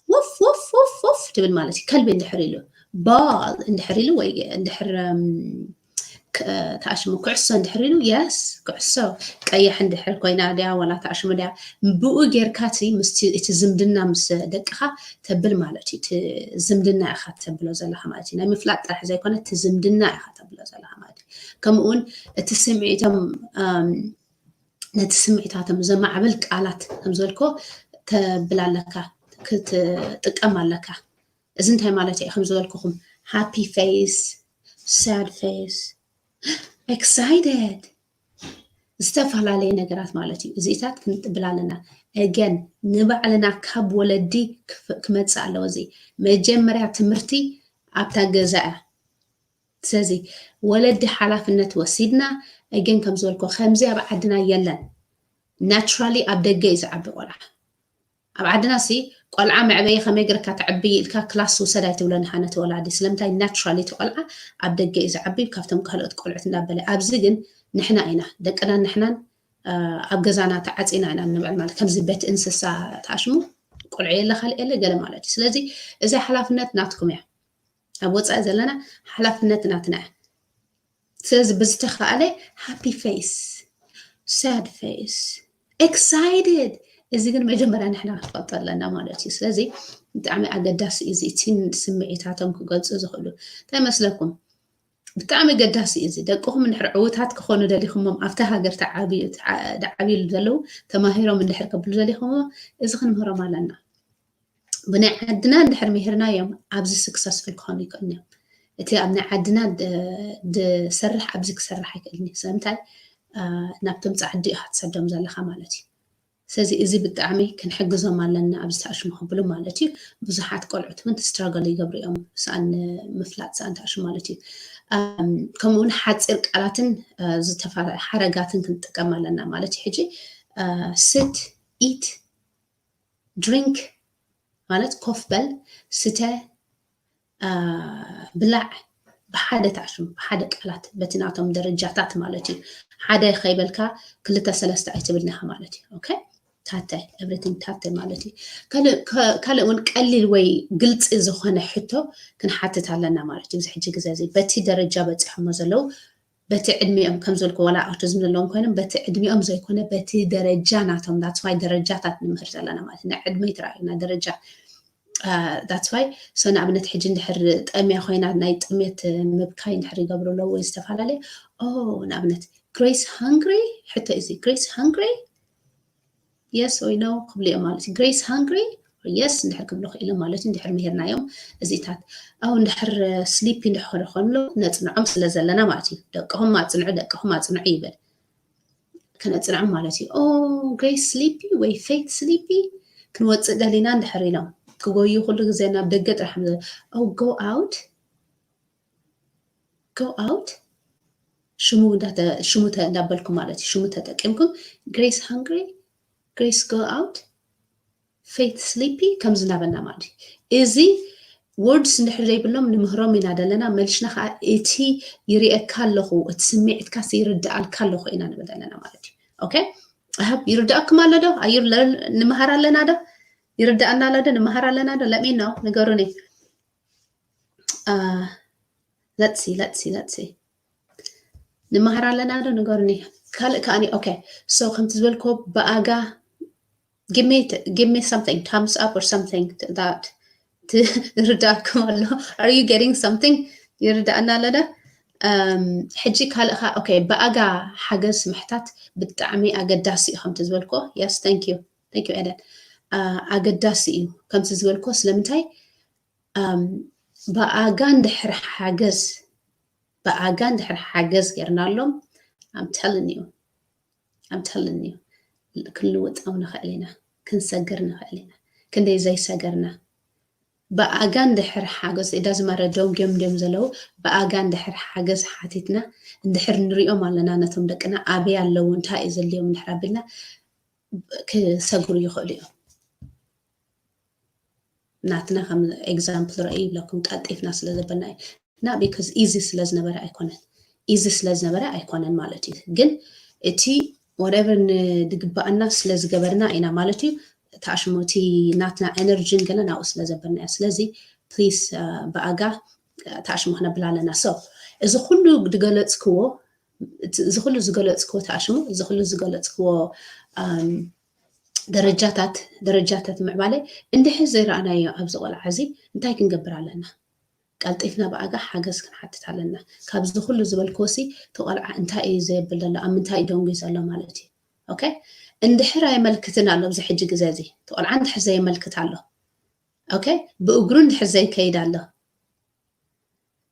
ወፍ፣ ወፍ፣ ወፍ፣ ወፍ ትብል ማለት እዩ። ከልቢ እንድሕር ኢሉ፣ ባል እንድሕር ኢሉ፣ ወይ እንድሕር፣ እም፣ ክ-፣ ተኣሽሙ ኩዕሶ እንድሕር ኢሉ፣ የስ፣ ኩዕሶ ቀያሕ እንድሕር ኮይና ድያ፣ ዋላ ተኣሽሙ ድያ፣ ብኡ ጌርካ እቲ ምስቲ፣ እቲ ዝምድና ምስ ደቅኻ ተብል ማለት እዩ። እቲ ዝምድና ኢኻ ተብሎ ዘለኻ ማለት እዩ። ናይ ምፍላጥ ጥራሕ ዘይኮነ፣ እቲ ዝምድና ኢኻ ተብሎ ዘለኻ ማለት እዩ። ከምኡ እውን እቲ ስምዒቶም፣ እም፣ ነቲ ስምዒታቶም ዘማዕብል ቃላት ከም ዝበልኮ ተብል ኣለካ፣ ክትጥቀም ኣለካ። እዚ እንታይ ማለት እዩ? ከም ዝበልኩኹም፣ ሃፒ ፌስ፣ ሳድ ፌስ፣ ኤክሳይትድ፣ ዝተፈላለየ ነገራት ማለት እዩ። እዚኢታት ክንጥብል ኣለና። Again፣ ንባዕልና ካብ ወለዲ ክፍ-፣ ክመጽእ ኣለዎ። እዚ መጀመርያ ትምህርቲ ኣብታ ገዛ እያ። ስለዚ ወለዲ ሓላፍነት ወሲድና፣ Again ከም ዝበልኮ፣ ከምዚ ኣብ ዓድና የለን። ናቹራሊ ኣብ ደገ እዩ ዝዓቢ ቆልዓ። ኣብ ዓድና ሲ ቆልዓ መዕበዪ ከመይ ጌርካ ተዕብዪ ኢልካ ክላስ ውሰድ ኣይትብሎን ኢኻ ነቲ ወላዲ። ስለምንታይ? ናቹራሊ እቲ ቆልዓ ኣብ ደገ እዩ ዝዓቢ፣ ካብቶም ካልኦት ቆልዑት እንዳበለ። ኣብዚ ግን ንሕና ኢና፣ ደቅናን ንሕናን፣ አ፣ ኣብ ገዛና ተዓጺና ኢና ንብዕል ማለት፣ ከምዚ ቤት እንስሳ ተኣሽሙ፣ ቆልዑ የለ፣ ካልእ የለ፣ ገለ ማለት እዩ። ስለዚ እዛ ሓላፍነት ናትኩም እያ። ኣብ ወጻኢ ዘለና ሓላፍነት ናትና እያ። ስለዚ ብዝተኻእለ ሃፒ ፌስ፣ ሳድ ፌስ፣ ኤክሳይትድ፣ እዚ ግን መጀመርያ ንሕና ክንፈልጦ ኣለና ማለት እዩ። ስለዚ ብጣዕሚ ኣገዳሲ እዩ፣ እዚ እቲ ስምዒታቶም ክገልጹ ዝኽእሉ። እንታይ መስለኩም? ብጣዕሚ ኣገዳሲ እዩ እዚ። ደቅኹም እንድሕር ዕዉታት ክኾኑ ደሊኹሞም፣ ኣብታ ሃገር ተዓብዩ-፣ ተዓ-፣ ዝዓብዩሉ ዘለዉ፣ ተማሂሮም እንድሕር ከብሉ ደሊኹሞ፣ እዚ ክንምህሮም ኣለና። ብናይ ዓድና እንድሕር ምሂርናዮም፣ ኣብዚ ስክሰስፉል ክኾኑ ይኽእሉ እዮም። እቲ ኣብ ናይ ዓድና ዝሰርሕ ኣብዚ ክሰርሕ ኣይክእልን እዩ። ስለምንታይ ናብቶም ፃዕዲ ኢኻ ትሰዶም ዘለኻ ማለት እዩ። ስለዚ እዚ ብጣዕሚ ክንሕግዞም ኣለና ኣብዚ ተኣሽሙ ክብሉ ማለት እዩ። ብዙሓት ቆልዑት እውን ስትራገል ይገብሩ እዮም ስኣን ምፍላጥ ስኣን ተኣሽሙ ማለት እዩ። ከምኡ እውን ሓፂር ቃላትን ሓረጋትን ክንጥቀም ኣለና ማለት እዩ። ሕጂ ስት ኢት ድሪንክ ማለት ኮፍ በል፣ ስተ፣ ብላዕ ብሓደ ተኣሽሙ ብሓደ ቃላት በቲ ናቶም ደረጃታት ማለት እዩ። ሓደ ከይበልካ ክልተ ሰለስተ ኣይትብልን ኢኻ ማለት እዩ። ኦኬ ታተ everything ታተ ማለት እዩ። ካልእ እውን ቀሊል ወይ ግልፂ ዝኾነ ሕቶ ክንሓትት ኣለና ማለት እዩ። እዚ ሕጂ ግዜ እዚ በቲ ደረጃ በፂሖሞ ዘለዉ በቲ ዕድሚኦም ከም ዝበልኩ ዋላ ኣውቲዝም ዘለዎም ኮይኖም በቲ ዕድሚኦም ዘይኮነ በቲ ደረጃ ናቶም that's why ደረጃታት ንምህር ዘለና ማለት እዩ። ናይ ዕድመ ይትረኣዩና ደረጃ that's why so ንኣብነት ሕጂ እንድሕር ጠምያ ኮይና ናይ ጥሜት ምብካይ እንድሕር ይገብሩ ኣለዉ ወይ ዝተፈላለየ ንኣብነት Grace hungry ሕቶ እዚ Grace hungry yes ወይ no ክብሉ እዮም ማለት እዩ። Grace hungry yes እንድሕር ክብሉ ክኢሎም ማለት እዩ። እንድሕር ምሂርናዮም እዚታት ኣብ እንድሕር ስሊፒ እንድሕር ከኾኑ ነፅንዖም ስለ ዘለና ማለት እዩ። ደቅኹም ኣፅንዑ ደቅኹም ኣፅንዑ ይብል። ከነፅንዖም ማለት እዩ። Grace sleepy ወይ Faith sleepy ክንወፅእ ደሊና እንድሕር ኢሎም ክጎዩ ኩሉ ግዜ ናብ ደገ ጥራሕ go out go out ሽሙ እንዳበልኩም ማለት እዩ። ሽሙ ተጠቂምኩም Grace hungry Grace go out Faith sleepy ከምዚ እናበልና ማለት እዩ። እዚ ወርድስ እንድሕር ዘይብሎም ንምህሮም ኢና ዘለና። መልሽና ከዓ እቲ ይርእየካ ኣለኹ እቲ ስምዒትካስ ይርድኣልካ ኣለኹ ኢና ንብል ዘለና ማለት እዩ። ኦኬ ኣሃብ ይርድኣኩም ኣሎ ዶ? ኣዩ ንምሃር ኣለና ዶ? ይርድኣና ኣሎ ዶ? ንምሃር ኣለና ዶ? ለሚ ነው ንገሩኒ። Let's see let's see let's see ንምሃር ኣለና ዶ ንገሩኒ። ካልእ ከዓኒ okay so ከምቲ ዝበልኮ ብኣጋ give me give me something thumbs up or something that ይርዳእኩም ኣሎ። Are you getting something? ይርዳእና ኣለደ ሕጂ ካልእ ከዓ okay ብኣጋ ሓገዝ ምሕታት ብጣዕሚ ኣገዳሲ እዩ ከምቲ ዝበልኮ። Yes thank you thank you ኤደን ኣገዳሲ እዩ ከምቲ ዝበልኮ ስለምንታይ ብኣጋ እንድሕር ሓገዝ ብኣጋ እንድሕር ሓገዝ ጌርናሎም I'm telling you I'm telling you ክንልውጦም ንኽእል ኢና፣ ክንሰግር ንኽእል ኢና። ክንደይ ዘይሰገርና ብኣጋ እንድሕር ሓገዝ it doesn't matter ደንጉዮም ድዮም ዘለዉ ብኣጋ እንድሕር ሓገዝ ሓቲትና እንድሕር ንሪኦም ኣለና ነቶም ደቅና ኣበይ ኣለዉ እንታይ እዩ ዘድልዮም እንድሕር ኣቢልና ክሰግሩ ይኽእሉ እዮም። ናትና ከም example ረእዩ ይብለኩም ቀልጢፍና ስለ ዘበልና እዩ not because easy ስለ ዝነበረ ኣይኮነን easy ስለ ዝነበረ ኣይኮነን ማለት እዩ ግን እቲ whatever ንድግባኣና ስለ ዝገበርና ኢና ማለት እዩ ተኣሽሙ እቲ ናትና energy ን ገለ ናብኡ ስለ ዘበልና እያ ስለዚ please ብኣጋ ተኣሽሙ ክነብል ኣለና so እዚ ኩሉ ዝገለፅክዎ እዚ ኩሉ ዝገለፅክዎ ተኣሽሙ እዚ ኩሉ ዝገለፅክዎ ደረጃታት ደረጃታት ምዕባለ እንድሕር ዘይረኣናዮ ኣብዚ ቆልዓ እዚ እንታይ ክንገብር ኣለና? ቀልጢፍና ብኣጋ ሓገዝ ክንሓትት ኣለና። ካብዚ ኩሉ ዝበልክዎ ሲ እቲ ቆልዓ እንታይ እዩ ዘብል ዘሎ ኣብ ምንታይ እዩ ደንጉዩ ዘሎ ማለት እዩ። ኦኬ እንድሕር ኣየመልክትን ኣሎ ኣብዚ ሕጂ ግዘ እዚ እቲ ቆልዓ እንድሕር ዘየመልክት ኣሎ ኦኬ ብእግሩ እንድሕር ዘይከይድ ኣሎ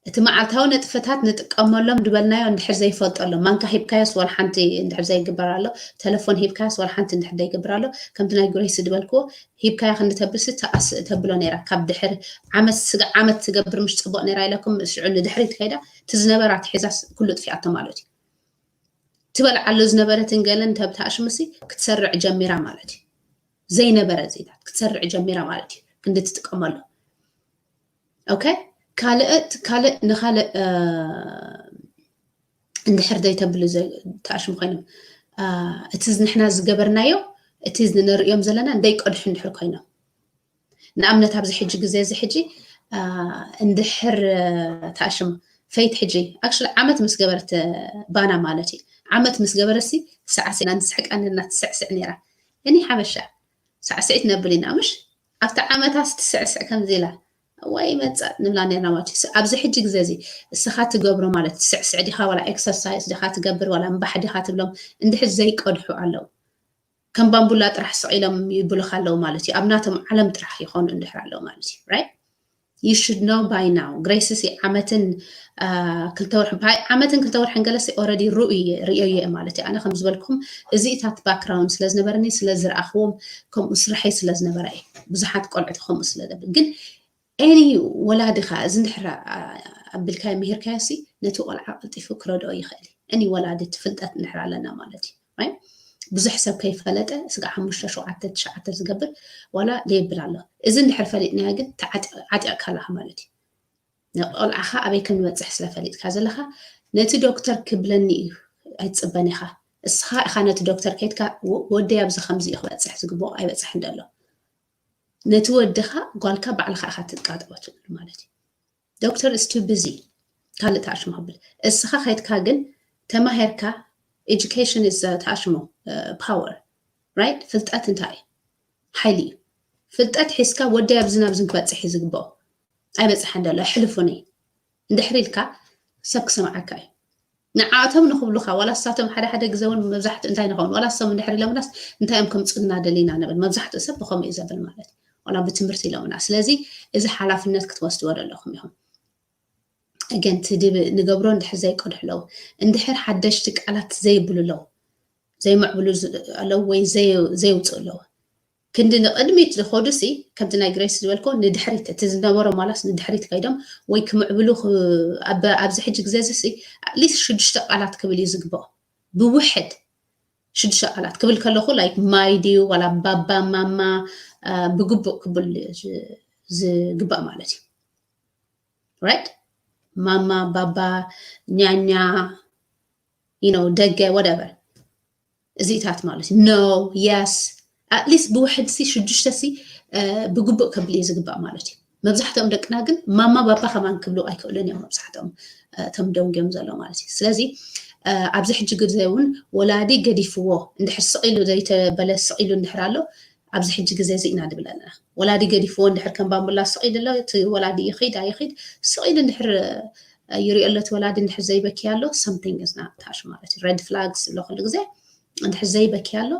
እቲ መዓልታዊ ነጥፈታት ንጥቀመሎም ዝበልናዮ እንድሕር ዘይፈልጦ ኣሎ ማንካ ሂብካዮስ ዋላ ሓንቲ እንድሕር ዘይግበር ኣሎ ተለፎን ሂብካዮስ ዋላ ሓንቲ እንድሕር ዘይግበር ኣሎ ከምቲ ናይ ጉረይሲ ዝበልክዎ ሂብካያ ክንዲ ተብልሲ ተኣስእ ተብሎ ነይራ ካብ ድሕር ዓመት ስጋ ዓመት ትገብር ምሽ ፅቡቅ ነይራ ኢለኩም ሽዑ ንድሕሪት ከይዳ እቲ ዝነበራ ትሒዛስ ኩሉ ጥፊኣቶ ማለት እዩ ትበልዓሉ ዝነበረትን ገለን ተብታ ኣሽምሲ ክትሰርዕ ጀሚራ ማለት እዩ ዘይነበረ ዜታት ክትሰርዕ ጀሚራ ማለት እዩ ክንዲ ትጥቀመሉ ኦኬ ካልእት ካልእ ንካልእ እንድሕር ዘይተብሉ ተኣሽሙ ኮይኖም እቲ ንሕና ዝገበርናዮ እቲ ንርእዮም ዘለና እንደይቀድሑ እንድሕር ኮይኖም ንኣብነት ኣብዚ ሕጂ ግዜ እዚ ሕጂ እንድሕር ተኣሽሙ ፈይት ሕጂ ኣክሽሊ ዓመት ምስ ገበረት ባና ማለት እዩ ዓመት ምስ ገበረሲ ሳዕስዕና ንስሕቃ ነርና ትስዕስዕ ነይራ እኒ ሓበሻ ሳዕስዒት ነብል ኢና ምሽ ኣብቲ ዓመታስ ትስዕስዕ ከምዚ ኢላ እዋይ መጻእ ንብላ ነርና ማለት እዩ ኣብዚ ሕጂ ግዜ እዚ እስኻ ትገብሮ ማለት ትስዕስዕ ዲኻ ዋላ ኤክሰርሳይስ ዲኻ ትገብር ዋላ እምባሕ ዲኻ ትብሎም እንድሕር ዘይቀድሑ ኣለዉ ከም ባምቡላ ጥራሕ ስቕ ኢሎም ይብሉኻ ኣለዉ ማለት እዩ ኣብ ናቶም ዓለም ጥራሕ ይኾኑ እንድሕር ኣለዉ ማለት እዩ right you should know by now። ግሬስሲ ዓመትን ክልተ ወርሒ ዓመትን ክልተ ወርሕን ገለሲ already ርእዮ እየ ማለት እዩ። ኣነ ከም ዝበልኩም እዚታት ባክግራውንድ ስለ ዝነበረኒ ስለ ዝረኣኽዎም ከምኡ ስርሐይ ስለ ዝነበረ እዩ። ብዙሓት ቆልዑት ከምኡ ስለ ዘብል ግን any ወላዲ ኸዓ እዚ እንድሕር ኣቢልካዮ ምሂርካዮ ሲ ነቲ ቆልዓ ቀልጢፉ ክረድኦ ይኽእል እዩ። any ወላዲ እቲ ፍልጠት እንድሕር ኣለና ማለት እዩ። ብዙሕ ሰብ ከይፈለጠ ስጋዕ ሓሙሽተ ሸውዓተ ትሽዓተ ዝገብር ዋላ ደየብል ኣሎ። እዚ እንድሕር ፈሊጥናዮ ግን ዓጢቕካ ኣለኻ ማለት እዩ። ንቆልዓኻ ኣበይ ከም ዝበፅሕ ስለ ፈሊጥካ ዘለኻ ነቲ ዶክተር ክብለኒ እዩ ኣይትፅበን ኢኻ። እስኻ ኢኻ ነቲ ዶክተር ከይድካ ወደይ ኣብዚ ከምዚ እዩ ክበፅሕ ዝግብኦ ኣይበፅሕን ደሎ። ነቲ ወድኻ ጓልካ ባዕልኻ ኢኻ ትቃጥቦ ትብሉ ማለት እዩ። ዶክተር is too busy ካልእ ተኣሽሞ ክብል እስኻ ከይድካ ግን ተማሄርካ education is ተኣሽሞ power right? ፍልጠት እንታይ እዩ? ሓይሊ እዩ። ፍልጠት ሒዝካ ወደይ ኣብዚ ናብዚ ክበፅሕ እዩ ዝግብኦ ኣይበፅሐን ደሎ ሕልፉኒ እንድሕር ኢልካ ሰብ ክሰምዓካ እዩ። ንዓቶም ንክብሉካ ዋላ ሳቶም ሓደ ሓደ ግዜ እውን መብዛሕትኡ እንታይ ንኸውን ዋላ ሶም እንድሕር ኢሎምናስ እንታይ እዮም ከምፁልና ደሊና ንብል መብዛሕትኡ ሰብ ብከምኡ እዩ ዘብል ማለት እዩ። ዋላ ብትምህርቲ ኢሎምና ስለዚ እዚ ሓላፍነት ክትወስድዎ ደለኹም ኢኹም። ግን ትድብ ንገብሮ እንድሕር ዘይቀድሑ ኣለዉ እንድሕር ሓደሽቲ ቃላት ዘይብሉ ኣለዉ ዘይምዕብሉ ኣለዉ ወይ ዘይውፅኡ ኣለዉ ክንዲ ንቅድሚት ዝኸዱ ሲ ከምቲ ናይ ግሬስ ዝበልኮ ንድሕሪት እቲ ዝነበሮ ማላስ ንድሕሪት ከይዶም ወይ ክምዕብሉ ኣብዚ ሕጂ ግዜ እዚ ሲ ኣትሊስት ሽዱሽተ ቃላት ክብል እዩ ዝግብኦ ብውሕድ ሽዱሽተ ቃላት ክብል ከለኹ like ማይ ድዩ ዋላ ባባ ማማ ብግቡእ ክብል ዝግባእ ማለት እዩ። Right? ማማ ባባ ኛኛ you know ደገ whatever እዚታት ማለት እዩ። No yes at least ብውሕድ ሲ ሽዱሽተ ሲ ብግቡእ ከብል እዩ ዝግባእ ማለት እዩ። መብዛሕትኦም ደቅና ግን ማማ ባባ ከማን ክብሉ ኣይክእሉን እዮም መብዛሕትኦም እቶም ደንጊዮም ዘሎ ማለት እዩ። ስለዚ ኣብዚ ሕጂ ግዜ እውን ወላዲ ገዲፍዎ እንድሕር ስቕ ኢሉ ዘይተበለ ስቕ ኢሉ እንድሕር ኣሎ ኣብዚ ሕጂ ግዜ እዚ ኢና ንብል ኣለና። ወላዲ ገዲፍዎ እንድሕር ከም ባምቡላ ስቕ ኢሉ ኣሎ እቲ ወላዲ ይኺድ ኣይኺድ ስቕ ኢሉ እንድሕር ይሪኦ ኣሎ እቲ ወላዲ እንድሕር ዘይበኪ ኣሎ something is not touch ማለት እዩ። Red flags ዝብሎ ኩሉ ግዜ እንድሕር ዘይበኪ ኣሎ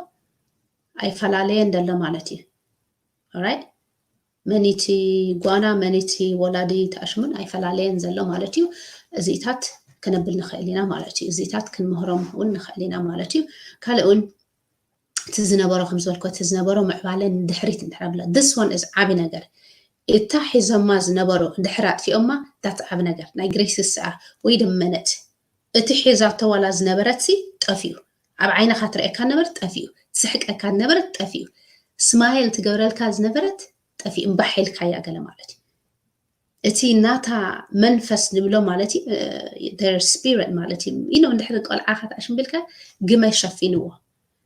ኣይፈላለየን ደሎ ማለት እዩ። Alright? መኒቲ ጓና መኒቲ ወላዲ ተኣሽሙን ኣይፈላለየን ዘሎ ማለት እዩ። እዚታት ክነብል ንኽእል ኢና ማለት እዩ። እዚታት ክንምህሮም እውን ንኽእል ኢና ማለት እዩ። ካልእ እውን እቲ ዝነበሮ ከም ዝበልኮ እቲ ዝነበሮ ምዕባለ ንድሕሪት እንድሕር ኣብላ this one is ዓቢ ነገር እታ ሒዞማ ዝነበሩ እንድሕር ኣጥፊኦማ that's ዓቢ ነገር ናይ ግሬስ ስኣ ወይ ደመነት እቲ ሒዛቶ ዋላ ዝነበረት ሲ ጠፊኡ ኣብ ዓይንኻ ትርእየካ ነበረት ጠፊኡ ትስሕቀካ ነበረት ጠፊኡ ስማይል ትገብረልካ ዝነበረት ጠፊኡ እምባሕ ኢልካያ ገለ ማለት እዩ። እቲ ናታ መንፈስ ንብሎ ማለት እዩ their spirit ማለት እዩ you know እንድሕር ቆልዓ ከተኣሽምብልካ ግመ ሸፊንዎ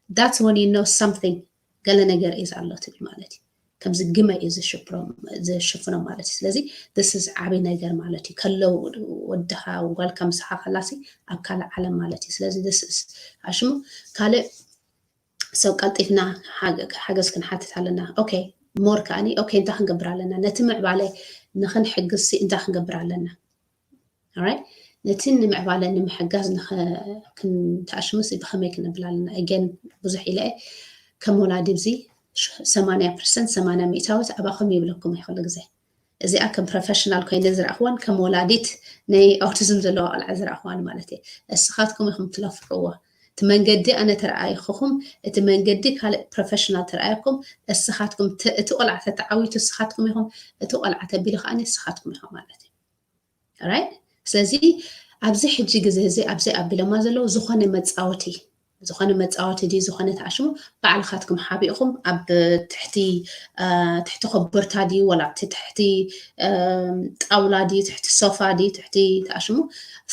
that's when you know something ገለ ነገር እዩ ዘሎ ትብል ማለት እዩ። ከምዚ ግመ እዩ ዝሽፍኖም ማለት እዩ። ስለዚ this is ዓብይ ነገር ማለት እዩ። ከለው ወድኻ ጓልካ ምሳኻ ከላሲ ኣብ ካልእ ዓለም ማለት እዩ። ስለዚ this is ኣሽሙ ካልእ ሰብ ቀልጢፍና ሓገዝ ክንሓትት ኣለና። ኦኬ more ከኣኒ ኦኬ እንታይ ክንገብር ኣለና ነቲ ምዕባለ ንኽንሕግዝሲ እንታይ ክንገብር ኣለና? Alright ነቲ ንምዕባለ ንምሕጋዝ ክንተኣሽምስ ብኸመይ ክነብል ኣለና? Again ብዙሕ ኢለ ከም ወላዲ ብዚ ሰማንያ ፐርሰንት ሰማንያ ሚእታዊት ኣባኹም ይብለኩም ኣይኮነ ግዜ እዚኣ ከም ፕሮፌሽናል ኮይነ ዝረእኽዋን ከም ወላዲት ናይ ኦቲዝም ዘለዋ ቆልዓ ዝረእኽዋን ማለት እየ። እስኻትኩም ኢኹም ትለፍዕዎ እቲ መንገዲ ኣነ ተረኣይኹኹም እቲ መንገዲ ካልእ ፕሮፌሽናል ተረኣየኩም እስኻትኩም እቲ ቆልዓ ተተዓዊቱ እስኻትኩም ኢኹም እቲ ቆልዓ ተቢሉ ከዓኒ እስኻትኩም ኢኹም ማለት እዩ። Alright ስለዚ ኣብዚ ሕጂ ግዜ እዚ ኣብዚ ኣቢሎማ ዘለዉ ዝኾነ መፃወቲ ዝኾነ መፃወቲ ድዩ ዝኾነ ተኣሽሙ ባዕልኻትኩም ሓቢእኹም ኣብ ትሕቲ ትሕቲ ኮቦርታ ድዩ ወላ ኣብቲ ትሕቲ ጣውላ ድዩ ትሕቲ ሶፋ ድዩ ትሕቲ ተኣሽሙ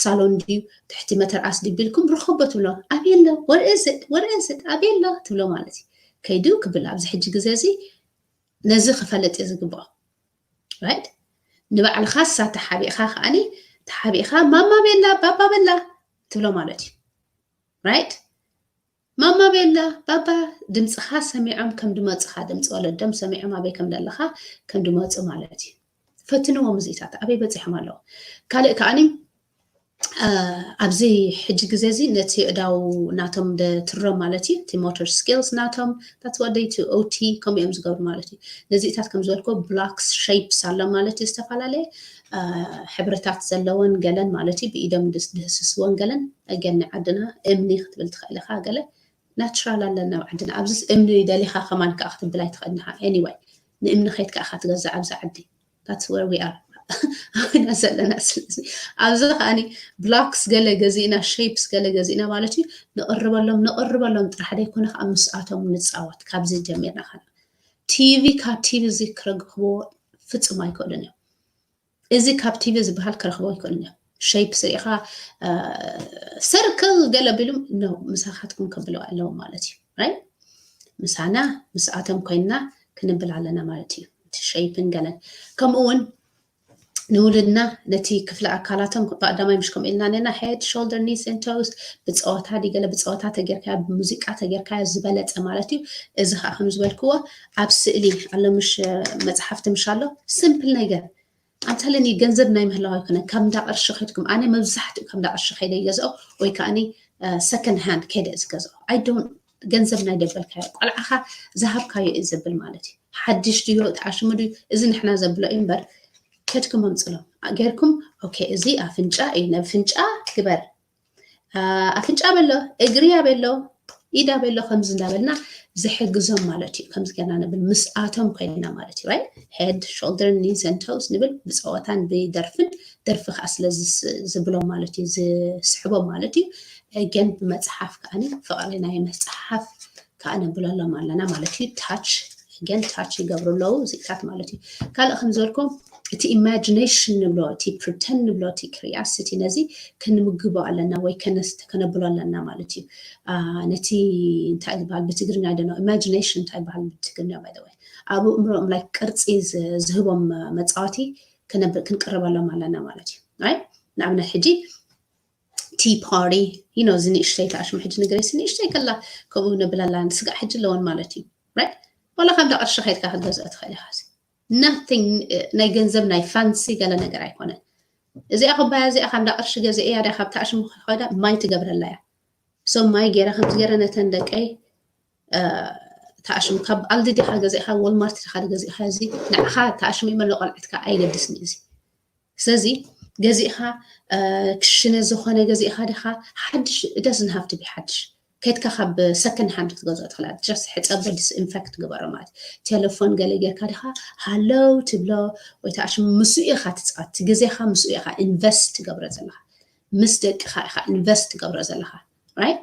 ሳሎን ድዩ ትሕቲ መተርኣስ ድዩ ቢልኩም ርኸቦ ትብሎ ኣበይ ኣሎ ወርኤዝድ ወርኤዝድ ኣበይ ኣሎ ትብሎ ማለት እዩ። ከይዱ ክብል ኣብዚ ሕጂ ግዜ እዚ ነዚ ክፈልጥ እዩ ዝግብኦ። Right ንባዕልኻ እሳ ተሓቢእኻ ከዓኒ ተሓቢእኻ ማማ ቤላ ባባ በላ ትብሎ ማለት እዩ። Right ማማ ቤላ ባባ ድምፅኻ ሰሚዖም ከም ድመፁኻ ድምፂ ወለዶም ሰሚዖም ኣበይ ከም ዘለኻ ከም ድመፁ ማለት እዩ። ፈትንዎም እዚታት ኣበይ በፂሖም ኣለዉ። ካልእ ከዓኒ ኣብዚ ሕጂ ግዜ እዚ ነቲ እዳው ናቶም ትሮ ማለት እዩ፣ እቲ ሞተር ስኪልስ ናቶም that's what they do፣ ኦቲ ከምኡ እዮም ዝገብሩ ማለት እዩ። ነዚታት ከም ዝበልኮ ብሎክስ ሼፕስ ኣሎ ማለት እዩ፣ ዝተፈላለየ ሕብርታት ዘለወን ገለን ማለት እዩ፣ ብኢዶም ድህስስወን ገለን። ኣገን ናይ ዓድና እምኒ ክትብል ትኽእል ኢኻ፣ ገለ ናቹራል ኣለና ኣብ ዓድና። ኣብዚስ እምኒ ደሊኻ ከማን ከዓ ክትብል ኣይትኽእልን ኢኻ። ኤኒወይ ንእምኒ ከይድካ ኢኻ ትገዝእ ኣብዚ ዓዲ። That's where we are ኣብና ዘለና። ስለዚ ኣብዚ ከዓኒ ብሎክስ ገለ ገዚእና፣ ሼፕስ ገለ ገዚእና ማለት እዩ፣ ንቕርበሎም ንቕርበሎም ጥራሕ ደይኮነ ከዓ ምስኣቶም ንፃወት። ካብዚ ጀሚርና ከና ቲቪ ካብ ቲቪ እዚ ክረግኽዎ ፍጹም ኣይክእሉን እዮም። እዚ ካብ ቲቪ ዝበሃል ክረኽቦ ኣይክእሉን እዮም። ሼፕስ ርኢኻ ሰርክል ገለ ቢሉም ኖ ምሳኻትኩም ከብለው ኣለዎም ማለት እዩ። ራይት ምሳና ምስኣቶም ኮይንና ክንብል ኣለና ማለት እዩ። እቲ ሼፕን ገለን ከምኡ እውን ንውልድና ነቲ ክፍለ ኣካላቶም ብቀዳማይ ምሽ ከምኡ ኢልና ነና ሄድ ሾልደር ኒስ ን ቶስ ብፀወታ ዲ ገለ ብፀወታ ተጌርካዮ ብሙዚቃ ተጌርካዮ ዝበለፀ ማለት እዩ። እዚ ከዓ ከም ዝበልክዎ ኣብ ስእሊ ኣሎ ምሽ መፅሓፍቲ ምሽ ኣሎ ሲምፕል ነገር ኣምሳለ ገንዘብ ናይ ምህላው ኣይኮነን ካብ እንዳ ቅርሺ ከድኩም ኣነ መብዛሕትኡ ካብ እንዳ ቅርሺ ከይደ ይገዝኦ ወይ ከዓ ሰከንድ ሃንድ ከይደ ዝገዝኦ ኣይ ዶንት ገንዘብ ናይ ደበልካዮ ቆልዓኻ ዝሃብካዮ እዩ ዝብል ማለት እዩ። ሓድሽ ድዮ ተዓሽሙ ድዩ እዚ ንሕና ዘብሎ እዩ እምበር ከድኩም ኣምፅሎም ጌርኩም ኦኬ እዚ ኣፍንጫ እዩ ነፍንጫ ግበር ኣፍንጫ በሎ እግሪ ኣበሎ ኢድ ኣበሎ ከምዚ እንዳበልና ዝሕግዞም ማለት እዩ። ከምዚ ገና ንብል ምስኣቶም ኮይና ማለት እዩ። ራይት ሄድ ሾልደር ኒስ ን ቶስ ንብል ብፀወታን ብደርፍን ደርፊ ከዓ ስለ ዝብሎም ማለት እዩ ዝስሕቦም ማለት እዩ። ግን ብመፅሓፍ ከዓኒ ፍቕሪ ናይ መፅሓፍ ከዓ ነብለሎም ኣለና ማለት እዩ። ታች ግን ታች ይገብሩ ኣለዉ እዚታት ማለት እዩ። ካልእ ከም ዝበልኩም እቲ ኢማጂኔሽን ንብሎ እቲ ፕሪተንድ ንብሎ እቲ ክሪያሲቲ ነዚ ክንምግቦ ኣለና ወይ ከነብሎ ኣለና ማለት እዩ። ነቲ እንታይ ዝበሃል ብትግርኛ ደ ኢማጂኔሽን እንታይ ይበሃል ብትግርኛ ባይ ወይ ኣብ እምሮኦም ላይ ቅርፂ ዝህቦም መፃወቲ ክንቅርበሎም ኣለና ማለት እዩ። ንኣብነት ሕጂ ቲ ፓርቲ ዩ ኖ እዚ ንእሽተይ ተኣሽሙ ሕጂ ንገረሲ ንእሽተይ ከላ ከምኡ ንብለላ ስጋዕ ሕጂ ኣለወን ማለት እዩ። ዋላ ካብ እንዳ ቅርሺ ከይድካ ክትገዝኦ ትኽእል ኢኻ። ናቲንግ ናይ ገንዘብ ናይ ፋንሲ ገለ ነገር ኣይኮነን። እዚኣ ኩባያ እዚኣ ካብ እንዳ ቅርሺ ገዚአ እያ ካብ ተኣሽሙ ከይዳ ማይ ትገብረላ እያ። ሶ ማይ ገይረ ከምዚ ገይረ ነተን ደቀይ ተኣሽሙ ካብ ኣልዲ ዲኻ ገዚእኻ ወልማርት ዲኻ ገዚእኻ እዚ ንዓኻ ተኣሽሙ እምበር ንቆልዕትካ ኣየገድስን እዩ እዚ። ስለዚ ገዚእኻ ክሽነ ዝኾነ ገዚእኻ ዲኻ ሓድሽ ደስን ሃፍቲ ቢ ሓድሽ ከድካ ካብ ሰከንድ ሃንድ ክትገዝኦ ትኽእል ጀስት ሕፀቦ ዲስኢንፌክት ግበሮ ማለት ቴሌፎን ገለ ጌርካ ዲኻ ሃለው ትብሎ ወይ ተኣሽሙ ምስኡ ኢኻ ትፃወት ግዜኻ ምስኡ ኢኻ ኢንቨስት ትገብሮ ዘለኻ ምስ ደቅኻ ኢኻ ኢንቨስት ትገብሮ ዘለኻ right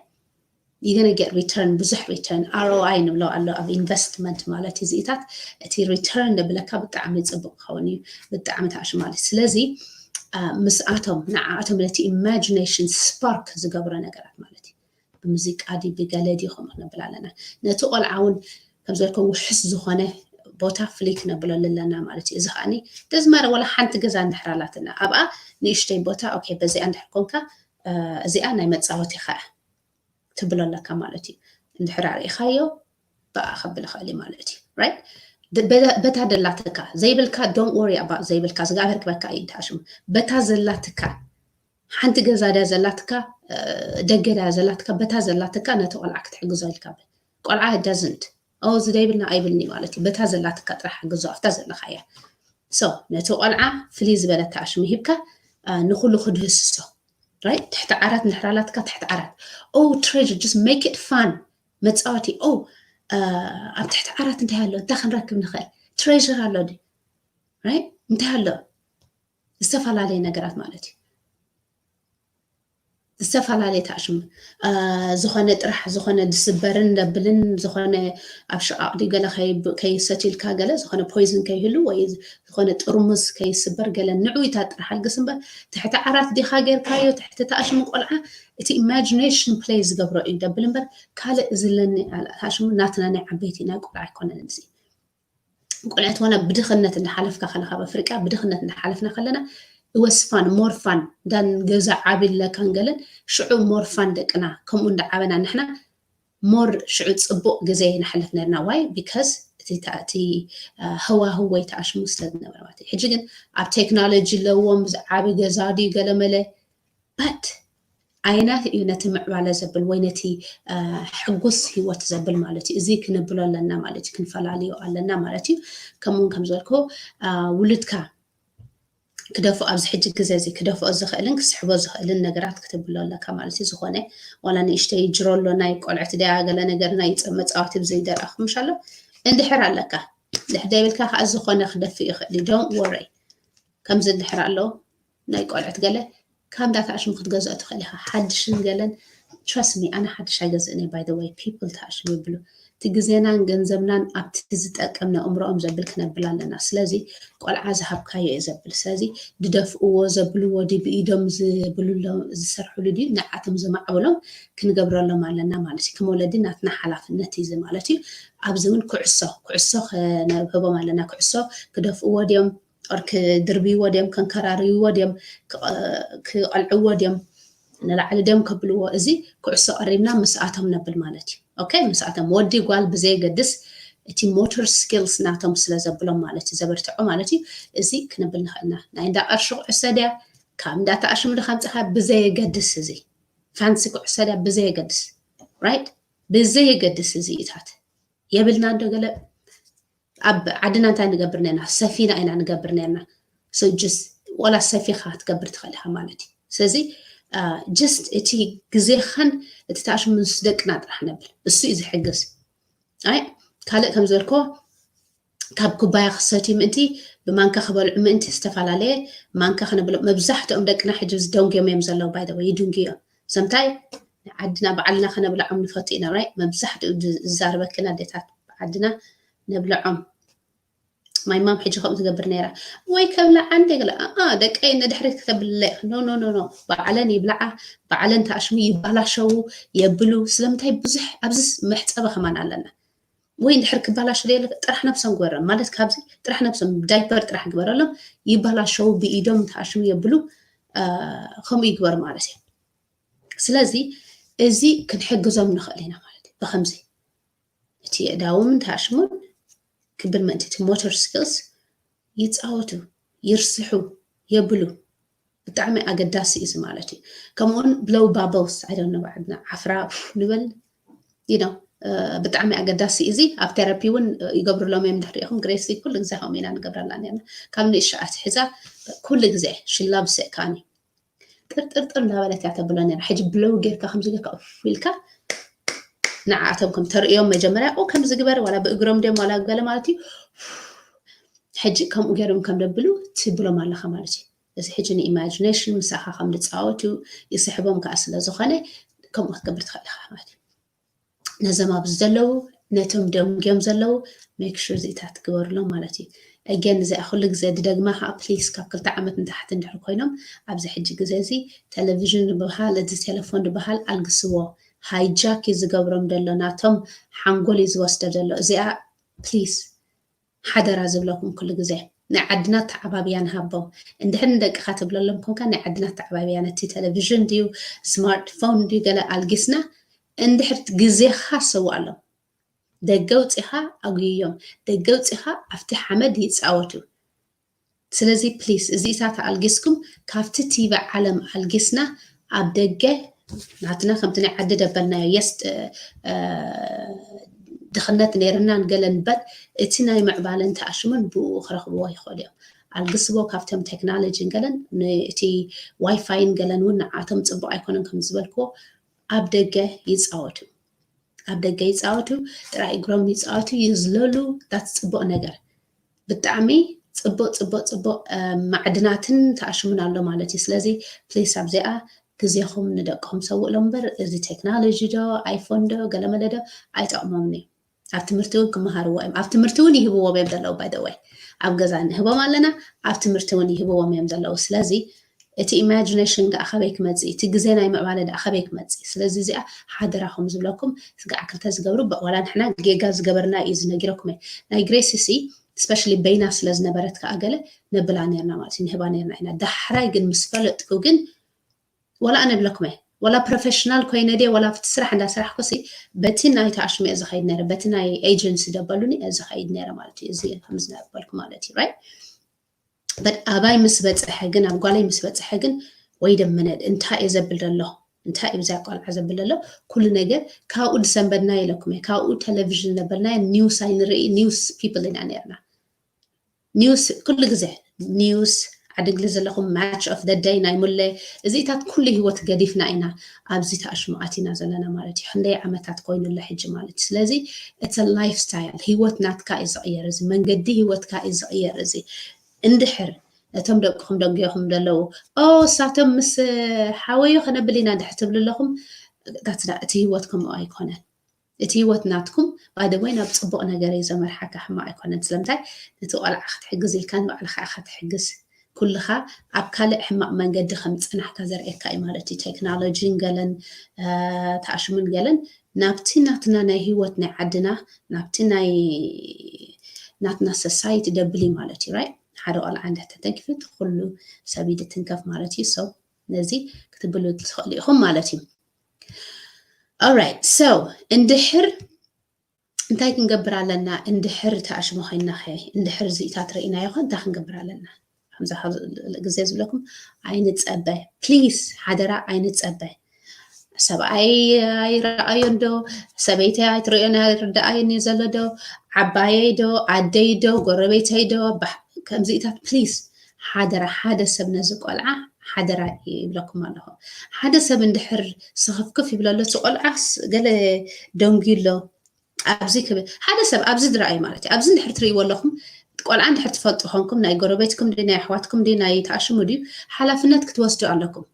you gonna get return ብዙሕ return R O I ንብሎ ኣሎ ኣብ ኢንቨስትመንት ማለት እዚኢታት እቲ return ደብለካ ብጣዕሚ ፅቡቅ ክኸውን እዩ ብጣዕሚ ተኣሽሙ ማለት ስለዚ ምስኣቶም ንዓኣቶም ነቲ ኢማጂኔሽን ስፓርክ ዝገብሮ ነገራት ማለት እዩ ብሙዚቃ ድዩ ብገለ ድዩ ከምኡ ክንብል ኣለና ነቲ ቆልዓ እውን ከም ዝበልኩም ውሕስ ዝኾነ ቦታ ፍልይ ክነብለሉ ኣለና ማለት እዩ እዚ ከዓኒ ደዝማረ ዋላ ሓንቲ ገዛ እንድሕር ኣላትና ኣብኣ ንእሽተይ ቦታ ኦኬ በዚኣ እንድሕር ኮንካ እዚኣ ናይ መፃወቲ ከዓ ትብሎ ኣለካ ማለት እዩ እንድሕር ኣርኢኻዮ ብኣ ከብል ይኽእል እዩ ማለት እዩ right በታ ደላትካ ዘይብልካ don't worry about ዘይብልካ እግዚኣብሔር ክበካ እዩ ተኣሽሙ በታ ዘላትካ ሓንቲ ገዛ ድያ ዘላትካ ደገ ድያ ዘላትካ በታ ዘላትካ ነቲ ቆልዓ ክትሕግዞ ኢልካ ቆልዓ doesn't ኦ እዚ ዘይብልና ኣይብልኒ ማለት እዩ በታ ዘላትካ ጥራሕ ሓግዞ ኣብታ ዘለካ እያ so ነቲ ቆልዓ ፍልይ ዝበለ ተኣሽሙ ሂብካ ንኩሉ ክድህስሶ ትሕቲ ዓራት እንድሕር ኣላትካ ትሕቲ ዓራት ኦ treasure just make it fun መፃወቲ ኦ ኣብ ትሕቲ ዓራት እንታይ ኣሎ እንታይ ክንረክብ ንኽእል treasure ኣሎ ድዩ እንታይ ኣሎ ዝተፈላለየ ነገራት ማለት እዩ ዝተፈላለየ ተኣሽሙ ዝኾነ ጥራሕ ዝኾነ ዝስበርን ደብልን ዝኾነ ኣብ ሽቓቕ ድዩ ገለ ከይሰትዩልካ ገለ ዝኾነ ፖይዝን ከይህሉ ወይ ዝኾነ ጥርሙዝ ከይስበር ገለ ንዑ ኢታ ጥራሕ ኣልግስ እምበር ትሕቲ ዓራት ዲኻ ጌርካዮ ትሕቲ ተኣሽሙ ቆልዓ እቲ ኢማጂኔሽን ፕሌይ ዝገብሮ እዩ ደብል እምበር ካልእ ዝለኒ ተኣሽሙ ናትና ናይ ዓበይቲ ናይ ቆልዓ ኣይኮነን እዚ ቆልዕት ኾነ ብድኽነት እንዳሓለፍካ ከለካ ኣብ ኣፍሪቃ ብድኽነት እንዳሓለፍና ከለና it was fun more fun እንዳን ገዛ ዓቢ ኣለካን ገለን ሽዑ more fun ደቅና ከምኡ እንዳዓበና ንሕና more ሽዑ ጽቡቕ ግዜ ንሓልፍ ነርና why because እቲ እቲ ህዋህው ወይ ተኣሽሙ ስለ ዝነበረ ማለት ሕጂ ግን ኣብ ቴክኖሎጂ ኣለዎም ዓቢ ገዛ ድዩ ገለመለ but ኣየናት እዩ ነቲ ምዕባለ ዘብል ወይ ነቲ ሕጉስ ህይወት ዘብል ማለት እዩ? እዚ ክንብሎ ኣለና ማለት እዩ፣ ክንፈላልዮ ኣለና ማለት እዩ። ከምኡውን ከም ዝበልኩ ውሉድካ ክደፍኦ ኣብዚ ሕጂ ግዜ እዚ ክደፍኦ ዝኽእልን ክስሕቦ ዝኽእልን ነገራት ክትብሎ ኣለካ ማለት እዩ። ዝኾነ ዋላ ንእሽተይ ጅሮሎ ናይ ቆልዕት ድያ ገለ ነገር ናይ መፃወቲ ብዘይደርኣኹም ምሻሎ እንድሕር ኣለካ ድሕር ዘይብልካ ከዓ ዝኾነ ክደፍእ ይኽእል እዩ። Don't worry። ከምዚ እንድሕር ኣሎ ናይ ቆልዕት ገለ ካብ እንዳ ተኣሽሙ ክትገዝኦ ትኽእል ኢኻ። ሓድሽን ገለን trust me ኣነ ሓድሽ ኣይገዝእን እየ። By the way people ተኣሽሙ ይብሉ። እቲ ግዜናን ገንዘብናን ኣብቲ ዝጠቅም ነእምሮኦም ዘብል ክነብል ኣለና። ስለዚ ቆልዓ ዝሃብካዮ እዩ ዘብል። ስለዚ ድደፍእዎ ዘብልዎ ድዩ ብኢዶም ዝብልሎ ዝሰርሕሉ ድዩ ንዓቶም ዘማዕብሎም ክንገብረሎም ኣለና ማለት እዩ። ከም ወለዲ ናትና ሓላፍነት እዩ ማለት እዩ። ኣብዚ እውን ኩዕሶ ኩዕሶ ክነብህቦም ኣለና። ኩዕሶ ክደፍእዎ ድዮም ኦር ክድርብይዎ ድዮም ከንከራርይዎ ድዮም ክቐልዕዎ ድዮም ንላዕሊ ድዮም ከብልዎ። እዚ ኩዕሶ ቀሪብና ምስኣቶም ነብል ማለት እዩ። ኦኬ ምስኣቶም ወዲ ጓል ብዘየገድስ እቲ motor skills ናቶም ስለ ዘብሎም ማለት እዩ ዘበርትዖ ማለት እዩ። እዚ ክንብል ንኽእልና ናይ እንዳ ቀርሺ ኩዕሶ ድያ ካብ እንዳ ተኣሽሙ ድኻ ምፅኻ ብዘየገድስ እዚ ፋንሲ ኩዕሶ ድያ ብዘየገድስ right ብዘየገድስ እዚ ኢታት የብልና እንዶ ገለ ኣብ ዓድና እንታይ ንገብር ነርና? ሰፊና ኢና ንገብር ነርና። So just ዋላ ሰፊኻ ክትገብር ትኽእል ኢኻ ማለት እዩ። ስለዚ just እቲ ግዜኻን እቲ ተኣሽሙ ምስ ደቅና ጥራሕ ነብል እሱ እዩ ዝሕግዝ። ኣይ ካልእ ከም ዝበልኮ ካብ ኩባያ ክሰትዩ ምእንቲ ብማንካ ክበልዑ ምእንቲ ዝተፈላለየ ማንካ ክነብሎም መብዛሕትኦም ደቅና ሕጂ ደንጉዮም እዮም ዘለዉ። By the way ይድንጉ እዮም። ሰምታይ ዓድና ባዕልና ከነብልዖም ንፈቱ ኢና right መብዛሕትኡ ዝዛረበክን ኣዴታት ዓድና ነብልዖም። My mom ሕጂ ከምኡ ትገብር ነይራ ወይ ከብላ ዓንደ ገለ ደቀይ ንድሕሪት ክተብለ no no no no ባዕለን ይብልዓ ባዕለን ተኣሽሙ ይባላሸዉ የብሉ። ስለምንታይ ብዙሕ ኣብዚ መሕፀቢ ከማን ኣለና ወይ እንድሕር ክባላሸው ደየለ ጥራሕ ነብሶም ግበሮም ማለት ካብዚ ጥራሕ ነብሶም diaper ጥራሕ ግበረሎም ይባላሸው ብኢዶም ተኣሽሙ የብሉ። ከምኡ ይግበሩ ማለት እዩ። ስለዚ እዚ ክንሕግዞም ንኽእል ኢና ማለት እዩ። ብከምዚ እቲ የእዳዎም እንተኣሽሙን ክብል ምእንቲ እቲ motor skills ይፃወቱ ይርስሑ የብሉ። ብጣዕሚ ኣገዳሲ እዩ እዚ ማለት እዩ። ከምኡውን blow bubbles I don't know ብዓድና ዓፍራ ንበል you know ብጣዕሚ ኣገዳሲ እዚ ኣብ therapy እውን ይገብርሎም እዮም። ድሕሪኹም ግሬሲ ኩሉ ግዜ ከምኡ ኢና ንገብረላ ነርና ካብ ንእሽኣ ኣትሒዛ ኩሉ ግዜ she loves it ካኒ ጥርጥርጥር እንዳበለት እያ ተብሎ ነራ። ሕጂ ብለው ጌርካ ከምዚ ጌርካ እፍ ኢልካ ንዓኣቶም ከም ተርእዮም መጀመርያ ኦ ከምዚ ግበር ዋላ ብእግሮም ድዮም ዋላ ገለ ማለት እዩ። ሕጂ ከምኡ ገይሮም ከም ደብሉ ትብሎም ኣለኻ ማለት እዩ። እዚ ሕጂ ን imagination ምሳኻ ከም ዝፃወቱ ይስሕቦም ከዓ ስለ ዝኾነ ከምኡ ክትገብር ትኽእል ኢኻ ማለት እዩ። ነዞም ኣብዚ ዘለዉ ነቶም ደንጉዮም ዘለዉ make sure እዚታት ግበሩሎም ማለት እዩ። Again እዚኣ ኩሉ ግዜ ድደግማ ከዓ please ካብ ክልተ ዓመት ንታሕቲ እንድሕር ኮይኖም ኣብዚ ሕጂ ግዜ እዚ ቴሌቪዥን ዝበሃል እዚ ቴሌፎን ዝበሃል ኣልግስዎ። Hijack እዩ ዝገብሮም ዘሎ ናቶም ሓንጎል እዩ ዝወስዶ ዘሎ። እዚኣ please ሓደራ ዝብለኩም ኩሉ ግዜ ናይ ዓድና ተዓባብያ ንሃቦም። እንድሕር ንደቅኻ ትብለሎም ኮንካ ናይ ዓድና ተዓባብያ ነቲ ቴሌቪዥን ድዩ ስማርትፎን ድዩ ገለ ኣልጊስና እንድሕር ግዜኻ ሰውኣሎም። ደገ ውፂኻ ኣጉይዮም። ደገ ውፂኻ ኣብቲ ሓመድ ይፃወቱ። ስለዚ please እዚኢታት ኣልጊስኩም ካብቲ ቲቪ ዓለም ኣልጊስና ኣብ ደገ ናትና ከምቲ ናይ ዓዲ ደበልናዮ የስ ድኽነት ነይርናን ገለን but እቲ ናይ ምዕባለን ተኣሽሙን ብኡ ክረኽብዎ ይኽእሉ እዮም። ኣልግስዎ ካብቶም ቴክኖሎጂን ገለን እቲ ዋይፋይን ገለን እውን ንዓቶም ፅቡቕ ኣይኮነን ከም ዝበልክዎ ኣብ ደገ ይፃወቱ። ኣብ ደገ ይፃወቱ ጥራይ እግሮም ይፃወቱ ይዝለሉ that's ፅቡቕ ነገር። ብጣዕሚ ፅቡቕ ፅቡቕ ፅቡቕ ማዕድናትን ተኣሽሙን ኣሎ ማለት እዩ። ስለዚ please ኣብዚኣ ግዜኹም ንደቅኹም ሰውእሎም እምበር እዚ ቴክኖሎጂ ዶ ኣይፎን ዶ ገለመለ ዶ ኣይጠቕሞምን እዩ። ኣብ ትምህርቲ እውን ክመሃርዎ እዮም ኣብ ትምህርቲ እውን ይህብዎም እዮም ዘለዉ by the way ኣብ ገዛ ንህቦም ኣለና ኣብ ትምህርቲ እውን ይህብዎም እዮም ዘለዉ። ስለዚ እቲ imagination ከዓ ካበይ ክመፅእ እቲ ግዜ ናይ ምዕባለ ደኣ ካበይ ክመፅእ። ስለዚ እዚኣ ሓደራኹም ዝብለኩም ስጋዕ ክልተ ዝገብሩ ዋላ ንሕና ጌጋ ዝገበርና እዩ ዝነጊረኩም እየ። ናይ ግሬሲ ሲ especially በይና ስለ ዝነበረት ከዓ ገለ ነብላ ነርና ማለት እዩ ንህባ ነርና ኢና። ዳሕራይ ግን ምስ ፈለጥኩ ግን ዋላ ኣነ ብለኩም እየ ዋላ ፕሮፌሽናል ኮይነ ድየ ዋላ ኣብቲ ስራሕ እንዳሰራሕኩ ሲ በቲ ናይ ተኣሽሙ እየ ዝኸይድ ነረ በቲ ናይ ኤጀንሲ ደበሉኒ እየ ዝኸይድ ነረ ማለት እዩ። እዚ ከምዚ ነበልኩ ማለት እዩ right but ኣባይ ምስ በፅሐ ግን ኣብ ጓለይ ምስ በፅሐ ግን ወይ ደምነድ እንታይ እዩ ዘብል ዘሎ እንታይ እዩ ብዛ ቆልዓ ዘብል ዘሎ ኩሉ ነገር ካብኡ ዝሰንበድና ኢለኩም እየ ካብኡ ቴሌቪዥን ነበልና ኒውስ ኣይንርኢ ኒውስ ፒፕል ኢና ነርና ኒውስ ኩሉ ግዜ ኒውስ ዓዲ እንግሊዝ ዘለኹም match of the day ናይ ሙለ እዚታት ኩሉ ህይወት ገዲፍና ኢና ኣብዚ ተኣሽሙ ኣቲና ዘለና ማለት እዩ። ክንደይ ዓመታት ኮይኑ ኣሎ ሕጂ ማለት እዩ። ስለዚ it's a lifestyle ህይወት ናትካ እዩ ዝቕየር እዚ መንገዲ ህይወትካ እዩ ዝቕየር እዚ እንድሕር ነቶም ደቅኹም ደንጉዮኹም ዘለዉ ኦ እሳቶም ምስ ሓወዩ ከነብል ኢና እንድሕር ትብሉ ኣለኹም እቲ ህይወት ከምኡ ኣይኮነን። እቲ ህይወት ናትኩም by the way ናብ ፅቡቕ ነገር እዩ ዘመርሓካ ሕማቕ ኣይኮነን ስለምንታይ ነቲ ቆልዓ ክትሕግዝ ኢልካ ንባዕልኻ ኢኻ ትሕግዝ ኩልኻ ኣብ ካልእ ሕማቕ መንገዲ ከም ዝፀናሕካ ዘርእየካ እዩ ማለት እዩ ቴክኖሎጂን ገለን ተኣሽሙን ገለን ናብቲ ናትና ናይ ህይወት ናይ ዓድና ናብቲ ናይ ናትና society ደብል እዩ ማለት እዩ right ሓደ ቆልዓ እንድሕተተንክፊ እቲ ኩሉ ሰብ እዩ ዝትንከፍ ማለት እዩ so ነዚ ክትብሉ ትኽእሉ ኢኹም ማለት እዩ Alright so እንድሕር እንታይ ክንገብር ኣለና እንድሕር ተኣሽሙ ኮይና ኸ እንድሕር ዝኢታት ርኢናዮ ኸ እንታይ ክንገብር ኣለና ከምዚ ግዜ ዝብለኩም ኣይንፀበ please ሓደራ ኣይንፀበ ሰብኣይ ኣይረኣዮ እንዶ ሰበይተይ ኣይትርእዮን ኣይርዳኣየን እዩ ዘሎ ዶ ዓባየይ ዶ ኣደይ ዶ ጎረቤተይ ዶ ከምዚኢታት please ሓደራ ሓደ ሰብ ነዚ ቆልዓ ሓደራ ይብለኩም ኣለኹ ሓደ ሰብ እንድሕር ስኽፍክፍ ይብለሎ እቲ ቆልዓስ ገለ ደንጉዩ ኣሎ ኣብዚ ክብል ሓደ ሰብ ኣብዚ ዝረኣዩ ማለት እዩ ኣብዚ እንድሕር ትርእይዎ ኣለኹም ቆልዓ እንድሕር ትፈልጡ ኾንኩም ናይ ጎረቤትኩም ድዩ ናይ ኣሕዋትኩም ድዩ ናይ ተኣሽሙ ድዩ ሓላፍነት ክትወስዱ ኣለኩም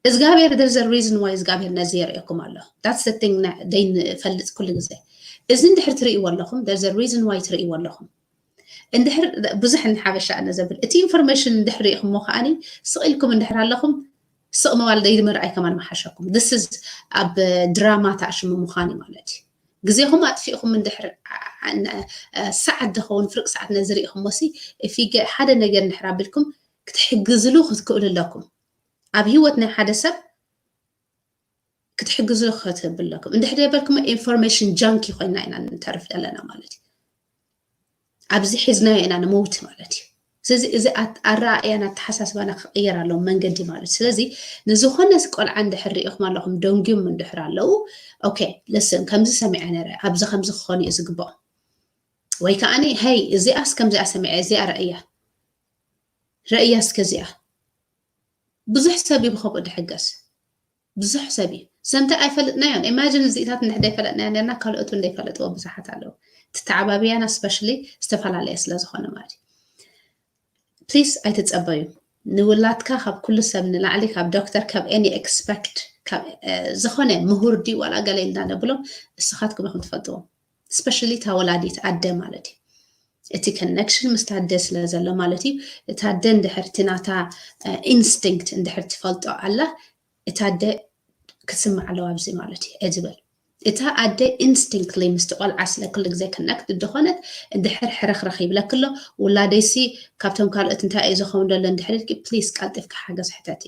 እግዚኣብሔር there's a reason why እግዚኣብሔር ነዚ የርእየኩም ኣሎ that's the thing ደይ ንፈልጥ ኩሉ ግዜ እዚ እንድሕር ትርእይዎ ኣለኹም there's a reason why ትርእይዎ ኣለኹም እንድሕር ብዙሕ ንሓበሻ ኣነ ዘብል እቲ ኢንፎርሜሽን እንድሕር ርኢኹሞ ከዓኒ ስቕ ኢልኩም እንድሕር ኣለኹም ስቕ ምባል ደይምርኣይ ከማን መሓሸኩም this is ኣብ ድራማ ተኣሽሙ ምዃን እዩ ማለት እዩ ግዜኹም ኣጥፊእኹም እንድሕር ሰዓት ዝኸውን ፍርቂ ሰዓት ነዚ ርኢኹሞ ሲ ሓደ ነገር እንድሕር ኣቢልኩም ክትሕግዝሉ ክትክእሉ ኣለኩም ኣብ ህይወት ናይ ሓደ ሰብ ክትሕግዙ ክትብለኩም እንድሕር ደይበልኩም information junkie ኮይና ኢና ንተርፍ ዘለና ማለት እዩ ኣብዚ ሒዝናዮ ኢና ንመውት ማለት እዩ ስለዚ እዚ ኣረኣእያን ኣተሓሳስባና ክቕየር ኣለዎ መንገዲ ማለት ስለዚ ንዝኾነ ቆልዓ እንድሕር ርኢኹም ኣለኹም ደንጉዮም እንድሕር ኣለዉ okay listen ከምዚ ሰሚዐ ነረ ኣብዚ ከምዚ ክኾን እዩ ዝግብኦም ወይ ከዓኒ hey እዚኣስ ከምዚኣ ሰሚዐ እዚኣ ረእያ ረእያ እስከ እዚኣ ብዙሕ ሰብ እዩ ብኸምኡ ድሕገዝ ብዙሕ ሰብ እዩ ሰምተ ኣይፈልጥናዮን imagine እዚኢታት እንድሕር ዘይፈለጥናዮ ነርና ካልኦት እውን ዘይፈለጥዎ ብዙሓት ኣለዉ ትተዓባብያና specially ዝተፈላለየ ስለ ዝኾነ ማለት እዩ please ኣይትፀበዩ ንውላድካ ካብ ኩሉ ሰብ ንላዕሊ ካብ ዶክተር ካብ any expect ዝኾነ ምሁር ድዩ ዋላ ገለ ኢልና ነብሎም እስኻትኩም ኢኹም ትፈልጥዎም specially እታ ወላዲት ኣደ ማለት እዩ እቲ connection ምስታ ኣደ ስለ ዘሎ ማለት እዩ እታ ኣደ እንድሕር እቲ ናታ instinct እንድሕር ትፈልጦ ኣላ እታ ኣደ ክትስማዕ ኣለዋ ኣብዚ ማለት እዩ እየ ዝብል እታ ኣደ instinctly ምስቲ ቆልዓ ስለ ኩሉ ግዜ connect እንደኾነት እንድሕር ሕርኽርኽ ይብለኪ ኣሎ ውላደይሲ ካብቶም ካልኦት እንታይ እዩ ዝኸውን ዘሎ እንድሕር ኢልኪ please ቀልጢፍኪ ሓገዝ ሕተቲ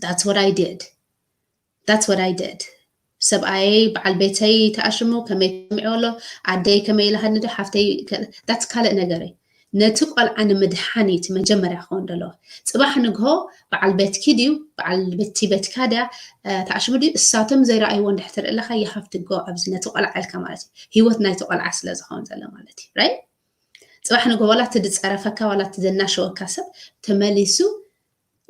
that's what I did that's what I did ሰብኣየይ በዓል ቤተይ ተኣሽሙ ከመይ ተሰሚዕዎ ኣሎ ኣደይ ከመይ ኢላሃኒ ዶ ሓፍተይ that's ካልእ ነገር እዩ ነቲ ቆልዓ ንምድሓን እዩ እቲ መጀመርያ ክኸውን ዘለዎ ፅባሕ ንግሆ በዓል ቤትኪ ድዩ በዓል ቤትቲ ቤትካ ድያ ተኣሽሙ ድዩ እሳቶም ዘይረኣይዎ እንድሕር ኣለኻ you have to go ኣብዚ ነቲ ቆልዓ ኢልካ ማለት እዩ ህይወት ናይቲ ቆልዓ ስለ ዝኸውን ዘሎ ማለት እዩ right ፅባሕ ንግሆ ዋላ እቲ ዝፀረፈካ ዋላ እቲ ዘናሸወካ ሰብ ተመሊሱ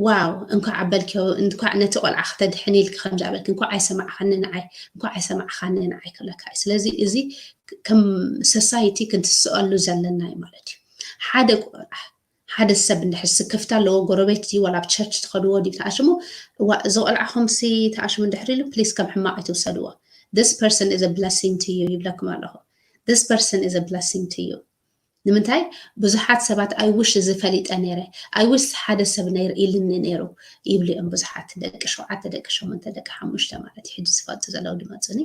ዋው እንኳዕ ኣበልክዮ እንኳዕ ነቲ ቆልዓ ክተድሕን ኢልኪ ከምዚ ኣበልኪ እንኳዕ ኣይሰማዕኻኒ ንዓይ እንኳዕ ኣይሰማዕኻኒ ንዓይ ክብለካ እዩ ስለዚ እዚ ከም society ክንትስኣሉ ዘለና እዩ ማለት እዩ ሓደ ቆልዓ ሓደ ሰብ እንድሕር ስክፍታ ኣለዎ ጎረቤት ድዩ ዋላ ኣብ ቸርች ትኸድዎ ድዩ ተኣሽሙ እዋ እዚ ቆልዓ ከምሲ ተኣሽሙ እንድሕር ኢሉ please ከም ሕማቕ ኣይትውሰድዎ this person is a blessing to you ይብለኩም ኣለኹ this person is a blessing to you ንምንታይ ብዙሓት ሰባት I wish እዚ ፈሊጠ ነይረ I wish ሓደ ሰብ ነይሩ ኢልኒ ነይሩ ይብሉ እዮም ብዙሓት ደቂ ሸውዓተ ደቂ ሸሞንተ ደቂ ሓሙሽተ ማለት እዩ ሕጂ ዝፈልጡ ዘለዉ ድመፁኒ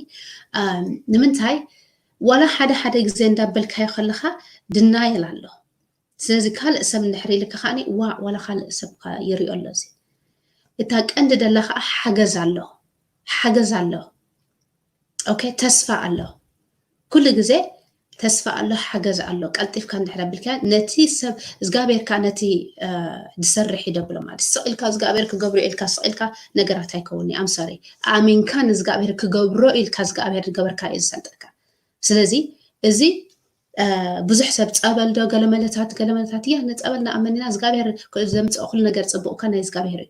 ንምንታይ ዋላ ሓደ ሓደ ግዜ እንዳበልካዮ ከለካ denial ኣሎ ስለዚ ካልእ ሰብ እንድሕር ኢልካ ከዓኒ ዋ ዋላ ካልእ ሰብ ይሪኦ ኣሎ እዚ እታ ቀንዲ ደላ ከዓ ሓገዝ ኣሎ ሓገዝ ኣሎ okay ተስፋ ኣሎ ኩሉ ግዜ ተስፋ ኣሎ፣ ሓገዝ ኣሎ። ቀልጢፍካ እንድሕር ኣቢልካ ነቲ ሰብ እግዚኣብሔር ከዓ ነቲ ዝሰርሕ ይደብሎ ማለት ስቕ ኢልካ እግዚኣብሔር ክገብሮ ኢልካ ስቕ ኢልካ ነገራት ኣይከውን። I'm sorry፣ ኣሚንካ ንእግዚኣብሔር ክገብሮ ኢልካ እግዚኣብሔር ዝገበርካ እዩ ዝሰልጠካ። ስለዚ እዚ ብዙሕ ሰብ ጸበል ዶ ገለመለታት ገለመለታት እያ ንጸበል ንኣመን ኢና እግዚኣብሔር ዘምፅኦ ኩሉ ነገር ጽቡቕካ ናይ እግዚኣብሔር እዩ።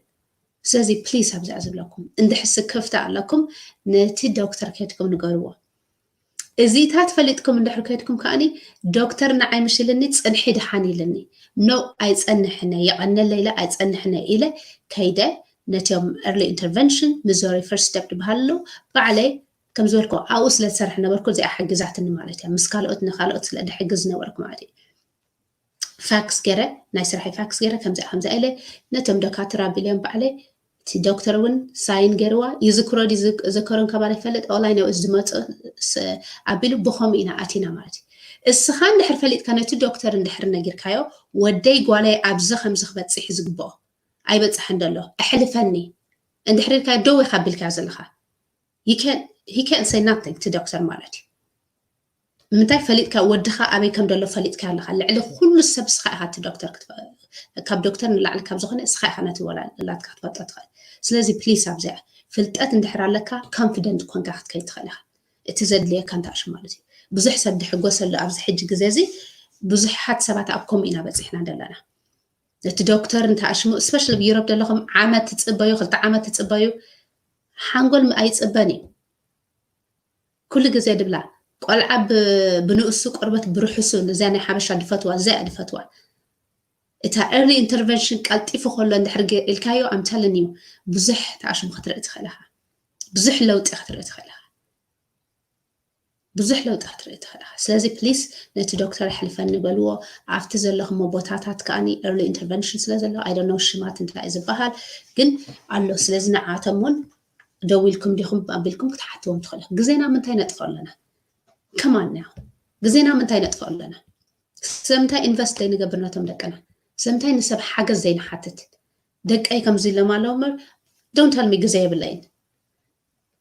ስለዚ ፕሊስ ኣብዚኣ ዝብለኩም እንድሕር ስክፍታ ኣለኩም ነቲ ዶክተር ከድኩም ንገርዎ። እዚታት ፈሊጥኩም እንድሕር ከድኩም ከዓኒ ዶክተር ንዓይ ምሽ ኢልኒ ጽንሒ ድሓን ኢልኒ። ኖ ኣይጸንሕነ የቐነለ ኢለ ኣይጸንሕነ ኢለ ከይደ ነቲኦም early intervention Missouri first step ዝበሃሉ ባዕለይ ከም ዝበልኩ ኣብኡ ስለ ዝሰርሕ ነበርኩ እዚኣ ሓጊዛትኒ ማለት እያ። ምስ ካልኦት ንካልኦት ስለ ድሕግዝ ነበርኩ ማለት እዩ። ፋክስ ገረ ናይ ስራሐይ ፋክስ ገረ ከምዚኣ ከምዚኣ ኢለ ነቶም ደካትር ኣቢልዮም ባዕለይ እቲ ዶክተር እውን ሳይን ገርዋ ይዝክሮ ዘከሮን ከባል ይፈልጥ online ው ዝመፁ ኣቢሉ ብኸምኡ ኢና ኣቲና ማለት እዩ። እስኻ እንድሕር ፈሊጥካ ነቲ ዶክተር እንድሕር ነጊርካዮ ወደይ ጓለይ ኣብዚ ከምዚ ክበፅሕ ዝግብኦ ኣይበፅሐን ደሎ ኣሕልፈኒ እንድሕር ኢልካዮ ደው ኢኻ ኣቢልካዮ ዘለኻ he can't say nothing እቲ ዶክተር ማለት እዩ። ንምንታይ ፈሊጥካ ወድኻ ኣበይ ከም ደሎ ፈሊጥካ ኣለኻ ልዕሊ ኩሉ ሰብ ስኻ ኢኻ እቲ ዶክተር ካብ ዶክተር ንላዕሊ ካብ ዝኾነ ስኻ ኢኻ ነቲ ወላላትካ ክትፈጦ ትኽእል። ስለዚ ፕሊስ ኣብዚኣ ፍልጠት እንድሕር ኣለካ ኮንፊደንት ኮንካ ክትከይድ ትኽእል ኢኻ። እቲ ዘድልየካ እንታእሹ ማለት እዩ። ብዙሕ ሰብ ድሕጎሰሉ ኣብዚ ሕጂ ግዜ እዚ ብዙሓት ሰባት ኣብ ከምኡ ኢና በፂሕና ዘለና። እቲ ዶክተር እንታእሽሙ ስፔሻሊ ብዩሮፕ ዘለኹም ዓመት ትፅበዩ ክልተ ዓመት ትፅበዩ ሓንጎል ኣይፅበን እዩ። ኩሉ ግዜ ድብላ ቆልዓ ብንእሱ ቆርበት ብርሕሱ ነዚያ ናይ ሓበሻ ድፈትዋ እዚኣ ድፈትዋ እታ early intervention ቀልጢፉ ከሎ እንድሕር ኢልካዮ ኣምተልን እዩ ብዙሕ ተኣሽሙ ክትርኢ ትኽእል ኢኻ። ብዙሕ ለውጢ ክትርኢ ትኽእል ኢኻ። ብዙሕ ለውጢ ክትርኢ ትኽእል ኢኻ። ስለዚ ፕሊስ ነቲ ዶክተር ኣሕልፈኒ በልዎ። ኣብቲ ዘለኹሞ ቦታታት ከዓኒ early intervention ስለ ዘሎ I don't know ሽማት እንታይ እዩ ዝበሃል ግን ኣሎ። ስለዚ ንዓቶም እውን ደው ኢልኩም ዲኹም ኣቢልኩም ክትሓትዎም ትኽእሉ። ግዜና ምንታይ ነጥፍኦ ኣለና? ከማን ያ ግዜና ምንታይ ነጥፍኦ ኣለና? ስለምንታይ ኢንቨስት ዘይንገብር ነቶም ደቅና? ስለምንታይ ንሰብ ሓገዝ ዘይንሓትት? ደቀይ ከምዚ ኢሎም ኣለዉ እምበር don't tell me ግዜ የብለይን።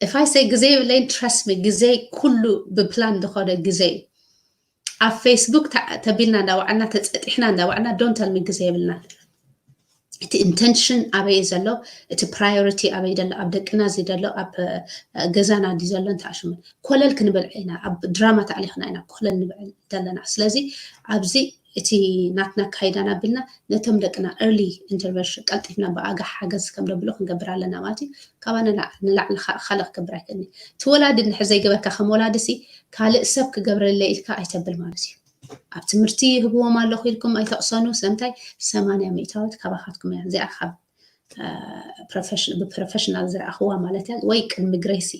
If I say ግዜ የብለይን trust me ግዜ ኩሉ ብፕላን ዝኸደ ግዜ እዩ። ኣብ ፌስቡክ ተቢልና እንዳዋዕልና ተፀጢሕና እንዳዋዕልና don't tell me ግዜ የብልና። እቲ ኢንተንሽን ኣበይ ዘሎ እቲ ፕራዮሪቲ ኣበይ ዘሎ ኣብ ደቅና እዚ ዘሎ ኣብ ገዛና ዲ ዘሎ እንተኣሽሙ ኮለል ክንበልዕ ኢና ኣብ ድራማ ተኣሊኽና ኢና ኮለል ንበል ዘለና። ስለዚ ኣብዚ እቲ ናትና ኣካይዳና ኣቢልና ነቶም ደቅና early intervention ቀልጢፍና ብኣጋ ሓገዝ ከም ደብሎ ክንገብር ኣለና ማለት እዩ። ካባና ንላዕሊ ካልእ ክገብር ኣይክእልኒ። እቲ ወላዲ እንድሕር ዘይገበርካ ከም ወላዲ ሲ ካልእ ሰብ ክገብረለይ ኢልካ ኣይተብል ማለት እዩ። ኣብ ትምህርቲ ይህብዎም ኣለኹ ኢልኩም ኣይተቕሰኑ። ስለምንታይ ሰማንያ ሚእታዊት ካባኻትኩም እያ እዚኣ ካብ ብፕሮፌሽናል ዝረኣኽዋ ማለት እያ ወይ ቅድሚ ግሬሲ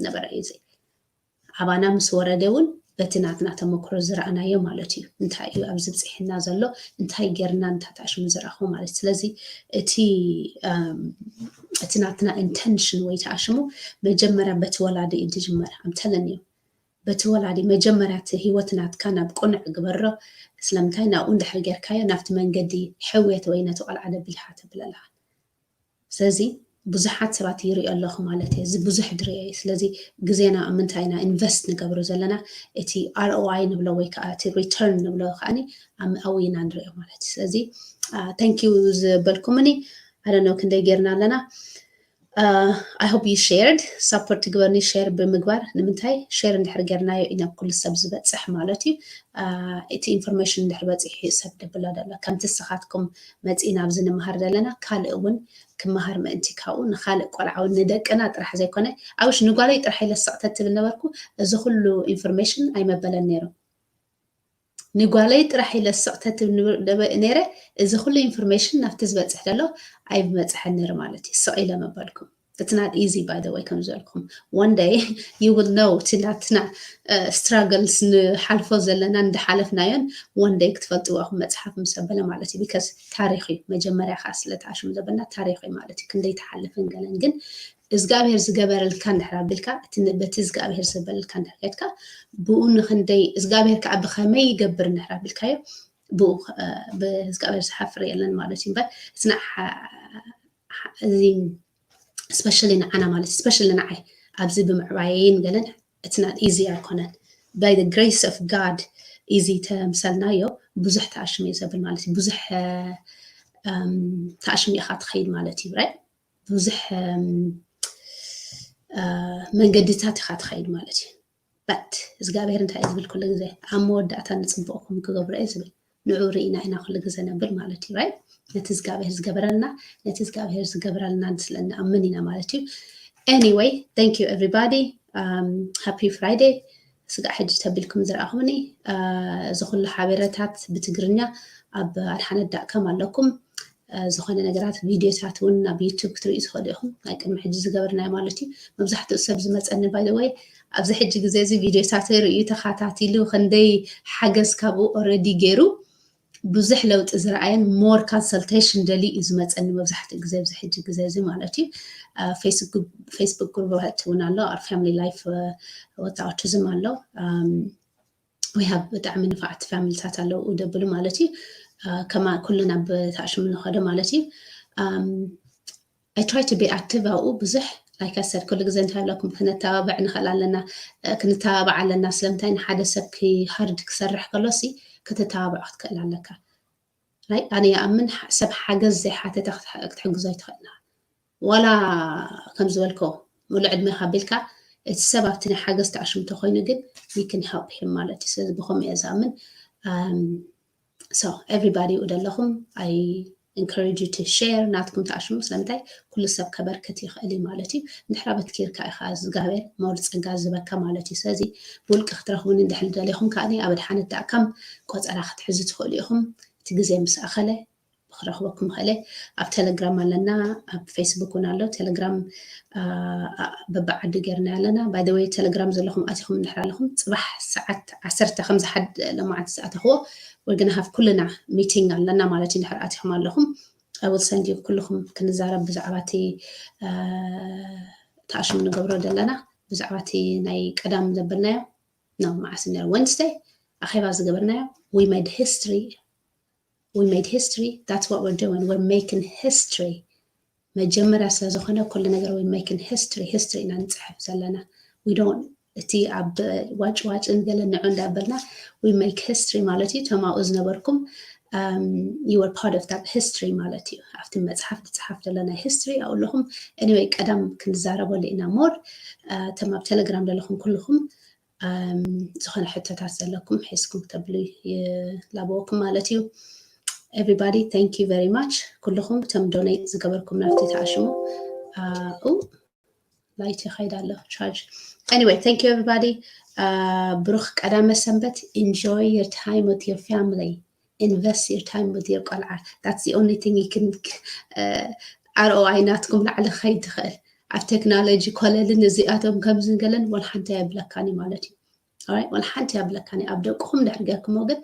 ነበረ እዩ እዚ ኣባና ምስ ወረደ እውን በቲ ናትና ተመክሮ ዝረኣናዮ ማለት እዩ። እንታይ እዩ ኣብዚ ብፅሒና ዘሎ እንታይ ጌርና እንታይ ተኣሽሙ ዝረኣኽዎ ማለት ስለዚ እቲ እቲ ናትና ኢንተንሽን ወይ ተኣሽሙ መጀመርያ በቲ ወላዲ እዩ ዝጅመር ኣምተለን እዩ። በቲ ወላዲ መጀመርያ እቲ ህይወት ናትካ ናብ ቅኑዕ ግበሮ። ስለምንታይ ናብኡ እንድሕር ጌርካዮ ናብቲ መንገዲ ሕውየት ወይ ነቲ ቆልዓ ደቢልካ ተብል ኣለኻ። ስለዚ ብዙሓት ሰባት ይሪኦ ኣለኹ ማለት እየ። እዚ ብዙሕ ድሪኦ እዩ። ስለዚ ግዜና ኣብ ምንታይ ኢና ኢንቨስት ንገብሮ ዘለና? እቲ ኣር ኦ ኣይ ንብሎ ወይ ከዓ እቲ ሪተርን ንብሎ ከዓ ኣብኡ ኢና ንሪኦ ማለት እዩ። ስለዚ ታንኪዩ ዝበልኩምኒ ኣደነው ክንደይ ጌርና ኣለና። I hope you shared support ትግበርኒ ሼር ብምግባር ንምንታይ ሼር እንድሕር ጌርናዮ ኢና ኩሉ ሰብ ዝበፅሕ ማለት እዩ። እቲ ኢንፎርሜሽን እንድሕር በፂሑ ሰብ ደብላ ደሎ ከምቲ ስኻትኩም መፂእና ኣብዚ ንምሃር ዘለና ካልእ እውን ክመሃር ምእንቲ ካብኡ ንኻልእ ቆልዓ እውን ንደቅና ጥራሕ ዘይኮነ ኣብሽ ንጓለይ ጥራሕ ኢለ ስቕተት ትብል ነበርኩ። እዚ ኩሉ ኢንፎርሜሽን ኣይመበለን ነይሩ። ንጓለይ ጥራሕ ኢለ ስቕተት ትብል ነይረ። እዚ ኩሉ ኢንፎርሜሽን ናብቲ ዝበፅሕ ዘሎ ኣይብመፅሐን ነይሩ ማለት እዩ። ስቕ ኢለ መበልኩም። It's not easy by the way ከም ዝበልኩም one day you will know እቲ ናትና ስትራግልስ ንሓልፎ ዘለና እንዳሓለፍናዮን one day ክትፈልጥዎ ኢኹም መፅሓፍ ምስ ኣበለ ማለት እዩ። ቢካዝ ታሪክ እዩ መጀመርያ ከዓ ስለ ተኣሽሙ ዘበልና ታሪክ እዩ ማለት እዩ። ክንደይ ትሓልፍን ገለን ግን እግዚኣብሔር ዝገበረልካ እንድሕር ኣቢልካ በቲ እግዚኣብሔር ዝበለልካ እንድሕር ከድካ ብኡ ንክንደይ እግዚኣብሔር ከዓ ብከመይ ይገብር እንድሕር ኣቢልካዮ ብኡ ብእግዚኣብሔር ዝሓፍር የለን ማለት እዩ። እምበር it's not እዚ ስፔሻሊ ንዓና ማለት ስፔሻሊ ንዓይ ኣብዚ ብምዕባየይን ገለን it's not easy ኣይኮነን። by the grace of God ኢዚ ተምሰልናዮ ብዙሕ ተኣሽሙ እዩ ዘብል ማለት እዩ። ብዙሕ ተኣሽሙ ኢኻ ትኸይድ ማለት እዩ። Right? ብዙሕ መንገድታት ኢኻ ትኸይድ ማለት እዩ። But እግዚኣብሔር እንታይ እዩ ዝብል ኩሉ ግዜ? ኣብ መወዳእታ ንፅቡቕኩም ክገብሮ እዩ ዝብል። ንዑ ርኢና ኢና ኩሉ ግዜ ነብል ማለት እዩ። Right? ነቲ እግዚኣብሔር ዝገበረልና ነቲ እግዚኣብሔር ዝገበረልና ስለ ንኣምን ኢና ማለት እዩ። Anyway, thank you everybody. Happy Friday. ስጋዕ ሕጂ ተቢልኩም ዝረኣኹምኒ እዚ ኩሉ ሓበረታት ብትግርኛ ኣብ ኣድሓነት ዳት ኮም ኣለኩም። ዝኾነ ነገራት ቪድዮታት እውን ናብ ዩቱብ ክትርእዩ ትኽእሉ ኢኹም። ናይ ቅድሚ ሕጂ ዝገበርናዮ ማለት እዩ። መብዛሕትኡ ሰብ ዝመፀኒ by the way ኣብዚ ሕጂ ግዜ እዚ ቪድዮታት ርእዩ ተኸታቲሉ ክንደይ ሓገዝ ካብኡ already ገይሩ ብዙሕ ለውጢ ዝረኣየን more consultation ደልዩ እዩ ዝመፀኒ መብዛሕትኡ ግዜ ኣብዚ ሕጂ ግዜ እዚ ማለት እዩ። Facebook ግሩፕ እውን ኣሎ፣ our family life with autism ኣሎ። We have ብጣዕሚ ንፋዓት ፋሚሊታት ኣለዉ ደብሉ ማለት እዩ። ከማ ኩሉ ናብ ተኣሽሙ ንኸዶ ማለት እዩ። I try to be active ኣብኡ ብዙሕ like I said ኩሉ ግዜ እንታይ ብለኩም ክነተባብዕ ንኽእል ኣለና። ክንተባብዕ ኣለና። ስለምንታይ ንሓደ ሰብ ሃርድ ክሰርሕ ከሎ ሲ ክትተባብዖ ክትክእል ኣለካ። ኣነ ይኣምን ሰብ ሓገዝ ዘይሓተተ ክትሕግዞ ኣይትኽእልና። ዋላ ከም ዝበልኮ ሙሉ ዕድሜ ካቢልካ እቲ ሰብ ኣብቲ ናይ ሓገዝ ተኣሽሙ ተኮይኑ ግን you can help him ማለት እዩ። ስለዚ ብኸምኡ እየ ዝኣምን። So everybody ኡ ደለኹም I encourage you to share ናትኩም ተኣሽሙ። ስለምንታይ ኩሉ ሰብ ከበርክት ይኽእል እዩ ማለት እዩ። እንድሕራ በትኪርካ ኢኻ እግዚኣብሔር more ጸጋ ዝህበካ ማለት እዩ። ስለዚ ብውልቂ ክትረኽቡኒ እንድሕር ደሊኹም ከኣኒ ኣብ ኣድሓነት ዳት ኮም ቆጸራ ክትሕዙ ትኽእሉ ኢኹም። እቲ ግዜ ምስ ኣኸለ ክረኽበኩም ይኽእል እየ። ኣብ ቴሌግራም ኣለና፣ ኣብ ፌስቡክ እውን ኣሎ። ቴሌግራም በብዓዱ ጌርና ኣለና። By the way ቴሌግራም ዘለኹም ኣቲኹም እንድሕር ኣለኹም ፅባሕ ሰዓት ዓሰርተ ከምዚ ሓደ ሎማዓንቲ ዝኣተኽዎ we're gonna have ኩልና ሚቲንግ ኣለና ማለት እዩ። እንድሕር ኣቲኹም ኣለኹም I will send you ኩልኹም ክንዛረብ ብዛዕባ እቲ ተኣሽሙ ንገብሮ ዘለና ብዛዕባ እቲ ናይ ቀዳም ዘበልናዮ no መዓስ ነይሩ Wednesday ኣኼባ ዝገበርናዮ we made history we made history that's what we're doing we're making history መጀመርያ ስለ ዝኾነ ኩሉ ነገር we're making history history ኢና ንፅሕፍ ዘለና we don't እቲ ኣብ ዋጭ ዋጭ ንገለ ንዑ እንዳበልና we make history ማለት እዩ። ተማኡ ዝነበርኩም you were part of that history ማለት እዩ። ኣብቲ መፅሓፍ ዝፅሓፍ ዘለና history ኣብኡ ኣለኹም። Anyway ቀዳም ክንዛረበሉ ኢና more ተም ኣብ ቴሌግራም ዘለኹም ኩልኹም ዝኾነ ሕቶታት ዘለኩም ሒዝኩም ክተብሉ ይላበወኩም ማለት እዩ። Everybody thank you very much ኩልኹም እቶም ዶኔት ዝገበርኩም ናብቲ ተኣሽሙ ላይት ይኸይድ ኣሎ ቻርጅ Anyway thank you everybody ብሩኽ ቀዳመ ሰንበት enjoy your time with your family invest your time with your ቆልዓ that's the only thing you can ROI ናትኩም ላዕሊ ክኸይድ ትኽእል ኣብ ቴክኖሎጂ ኮለልን እዚኣቶም ከምዝን ገለን ወላ ሓንቲ ኣየብለካን እዩ ማለት እዩ። Alright ወላ ሓንቲ ኣየብለካን እዩ ኣብ ደቅኹም ድሕር ጌርኩሞ ግን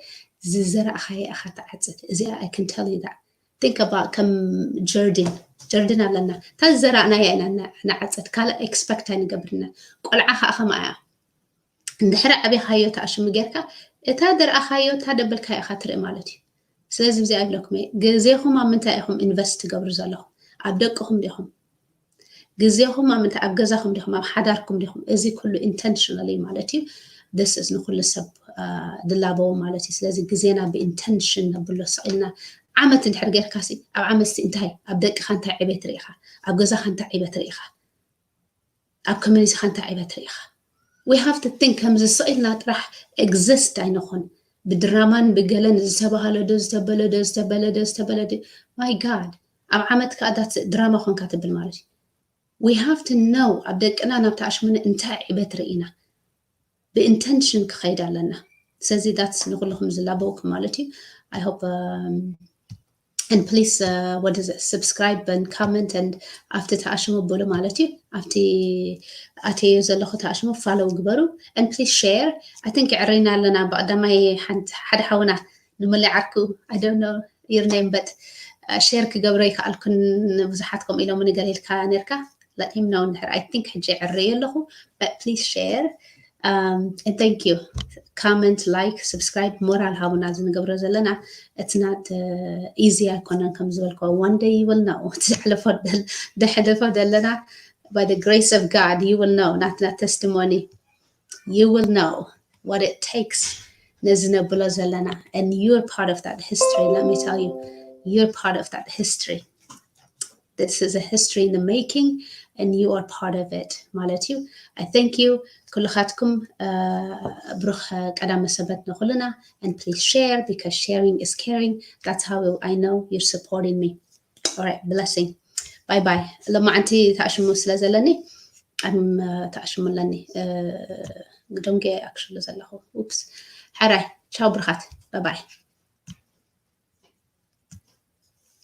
ዝዘራእኻዮ ኢኻ ትዓፅድ እዚኣ I can tell you that think about ከም ጀርዲን ጀርዲን ኣለና እታ ዝዘራእናያ ኢና ንዓፅድ ካልእ expect ኣይንገብርና ቆልዓ ከዓ ከምኣ እያ እንድሕር ዓቢኻዮ ተኣሽሙ ጌርካ እታ ዘርኣኻዮ እታ ደበልካዮ ኢኻ ትርኢ ማለት እዩ። ስለዚ ብዚኣ ይብለኩም እየ ግዜኹም ኣብ ምንታይ ኢኹም invest ትገብሩ ዘለኹም ኣብ ደቅኹም ዲኹም ግዜኹም ኣብ ምንታይ ኣብ ገዛኹም ዲኹም ኣብ ሓዳርኩም ዲኹም እዚ ኩሉ intentionally ማለት እዩ። This is ንኩሉ ሰብ ድላበዎ ማለት እዩ። ስለዚ ግዜና ብ intention ነብሎ ስቕ ኢልና ዓመት እንድሕር ጌርካሲ ኣብ ዓመትሲ እንታይ ኣብ ደቅኻ እንታይ ዕቤት ርኢኻ ኣብ ገዛኻ እንታይ ዕቤት ርኢኻ ኣብ community ኻ እንታይ ዕቤት ርኢኻ we have to think ከምዚ ስቕ ኢልና ጥራሕ exist ኣይንኹን ብድራማን ብገለን ዝተባህለ ዶ ዝተበለ ዶ ዝተበለ ዶ ዝተበለ ዶ my God ኣብ ዓመት ከዓ ዳት ድራማ ኮንካ ትብል ማለት እዩ። We have to know ኣብ ደቅና ናብ ተኣሽሙኒ እንታይ ዕቤት ርኢና ብ intention ክኸይድ ኣለና። ስለዚ that's ንኩልኹም ዝላበውኩም ማለት እዩ። I hope and please ወደ subscribe and comment and ኣብቲ ተኣሽሙ ብሉ ማለት እዩ። ኣብቲ ኣተዮ ዘለኹ ተኣሽሙ follow ግበሩ and please share I think ዕረይና ኣለና ብቐዳማይ ሓደ ሓውና ንምለ ዓርኩ I don't know your name but share ክገብሮ ይከኣልኩን ብዙሓት ከምኡ ኢሎም ንገር ኢልካ ነርካ let him know እንድሕር I think ሕጂ ዕረየ ኣለኹ but please share and thank you comment like subscribe ሞራል ሃቡና ዝንገብሮ ዘለና it's not easy ኣይኮነን ከም ዝበልኮ one day you will know ትሕልፎ ደለና by the grace of God you will know ናትና testimony you will know what it takes ነዚ ነብሎ ዘለና and you're part of that history, let me tell you, you're part of that history. This is a history in the making and you are part of it ማለት እዩ። I thank you ኩልኻትኩም። ብሩኽ ቀዳመ ሰበት ንኹልና and please share because sharing is caring. That's how I know you're supporting me. Alright, blessing. Bye bye. ሎማዓንቲ ተኣሽሙ ስለ ዘለኒ ኣም ተኣሽሙ ኣለኒ። ደንጌ ኣክሽሉ ዘለኹ። Oops. ሕራይ ቻው ብርኻት። Bye bye.